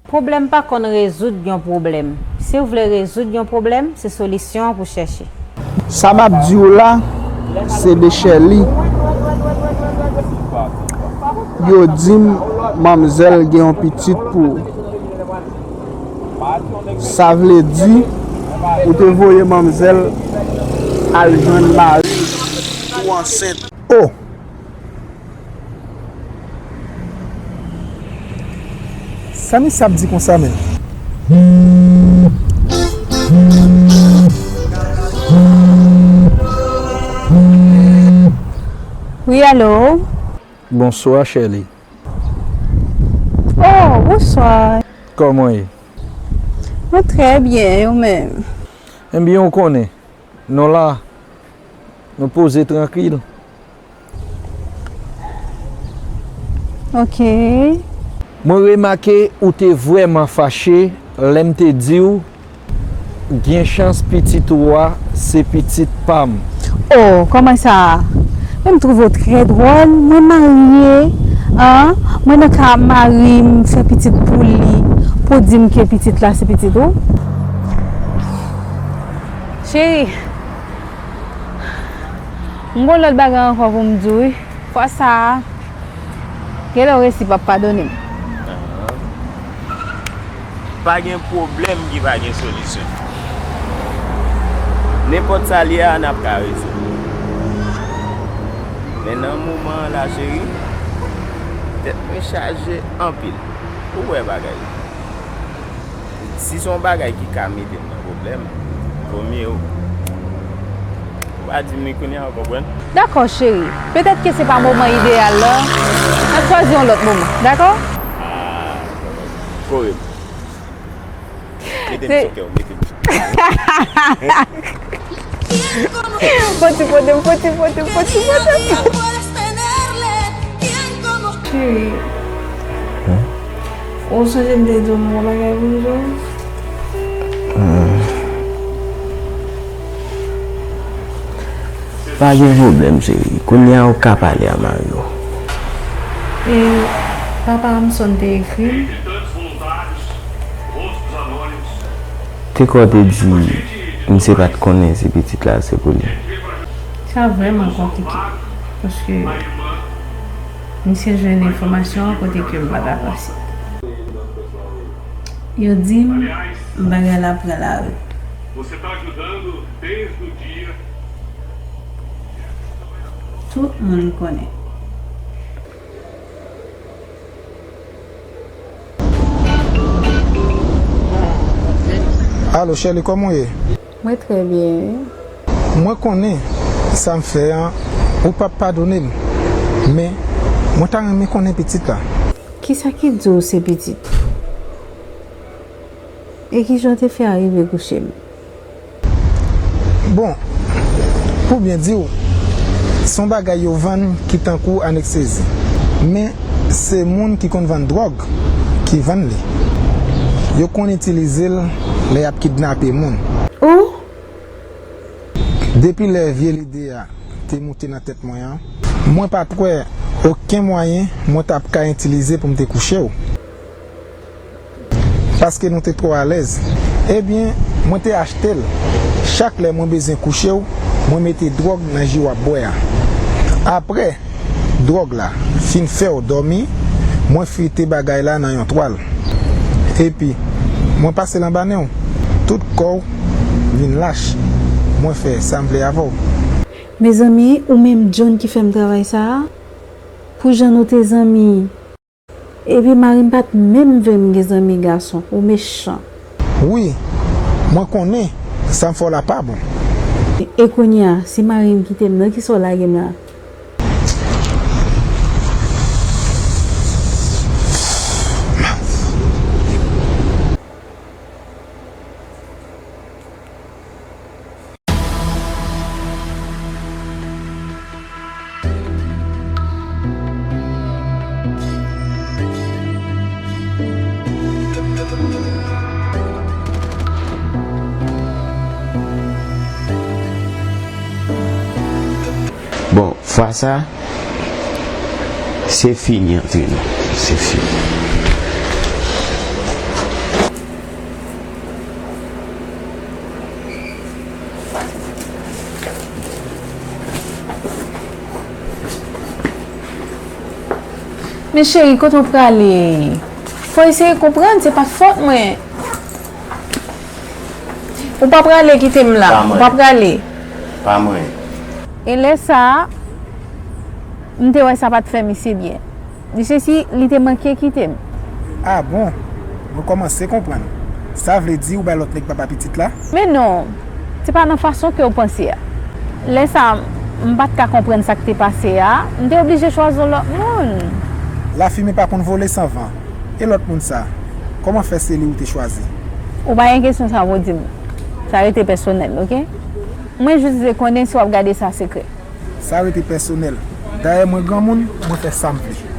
Pwoblèm pa konn rezoud yon pwoblèm. Si w vle rezoud yon pwoblèm, se solisyon an pou chèche. Sa m ap di w la, se de Sherly. Yo di m manmzèl gen yon pitit pou ou. Sa vle di, ou te voye manmzèl al jwenn mari l pou ansent. Oh! Sa misye ap di konsa menm? Wi, alo? Bonswa, Sherly. Oh, bonswa. Kòman w ye? Mwen trè byen, e ou menm? Ebyen, ou konnen, nou la, nou poze trankil. Ok. Mwen remake ou te vrèman fache lè m te di w gen chans pitit ou a se pitit pa m. Oh, kòman sa? Men m twouve w trè dwòl. Mwen marye, an? Mwen nan ka mari m fè pitit pou li, pou w di m ke pitit la se pitit ou? Cheri, m gon lòt bagay ankò pou m di w, wi. Fwa sa a, genlè w resi p ap padone m. Ahan. Pa gen pwoblèm ki pa gen solisyon. Nenpòt sa l ye a, n ap ka rezoud li. Men nan moman an la, cheri, tèt mwen chaje anpil. Ou wè bagay. Si se yon bagay ki ka mete m nan pwoblèm, vomye ou, ou A di m wi kounye a, ou konprann? Dakò, cheri. Petèt ke se pa moman ideyal la. N ap chwazi yon lòt moman, dakò? Ah, kore m. Mete m sou kè w, mete m sou kè w. Fò ti pote m, fò ti pote m, fò ti pote m. Cheri, ou sonje m te di w m gon bagay pou m di w? Pa gen pwoblèm, cheri. Kounye a ou ka pale a mari w. E papa Hamson te ekri m. Te kwè w te di misye pa t konnen si pitit la se pou li. Sa vrèman konplike, paske misye jwenn enfòmasyon an kote ke m pa t avanse. Yo di m bagay la pran lari. Tout moun konnen. Alo, Sherly, kòman w ye? Mwen trè byen, wi. Mwen konnen sa m fè an, ou p ap padone m. Men, mwen ta renmen konnen pitit la. Kisa ki di w se pitit? E kijan w te fè arive kouche m? Bon, pou byen di w, se yon bagay yo vann ki tankou aneksezi. Men, se moun ki konn vann dwòg ki vann li. Yo konn itilize l lè y ap kidnape moun. Oh! Depi lè vye lide a te moute nan tèt mwen an, mwen pa t wè okenn mwayen mwen t ap ka itilize pou m te kouche w. Paske nou te twò alèz. Ebyen, mwen te achte l. Chak lè mwen bezwen kouche w, mwen mete dwòg nan ji w ap bwè a. Apre dwòg la fin fè w dòmi, mwen frite bagay la nan yon twal. Epi, mwen pase l anba nen w. Tout kò w vin lach. Mwen fè sa m vle avè w. Mezanmi, ou menm John ki fè m travay sa a? Pou jan nou te zanmi. Epi mari m pa t menm vle m gen zanmi gason. Ou mechan. Wi, mwen konnen sa m fè w la pa bon. E kounye a, si mari m kite m nan, kisa w lage m la? Bon, fwa sa, se fini antre nou. Se fini. Men cheri, kote w prale? Fò w eseye konprann, se pa t fòt mwen. Ou pa prale kite m la. Pa mwen. Ou pa prale. Pa mwen. E lè sa a, m te wè sa pa t fè misye byen. Di sesi, li te manke kite m. Ah bon? Mwen kòmanse konprann. Sa vle di ou bay lòt nèg papa pitit la? Men non, se pa nan fason ke w panse a. Lè sa a, m pa t ka konprann sa k te pase a, m te oblije chwazi yon lòt moun. Lafimen pa konn vole san van. E lòt moun sa, kòman fè se li ou te chwazi? Ou pa gen kesyon sa pou w di m. Sa rete pèsonèl, oke? Mwen jis vle konnen si w ap gade sa sekrè. Sa rete pèsonèl. Dayè mwen granmoun, mwen fè sa m vle.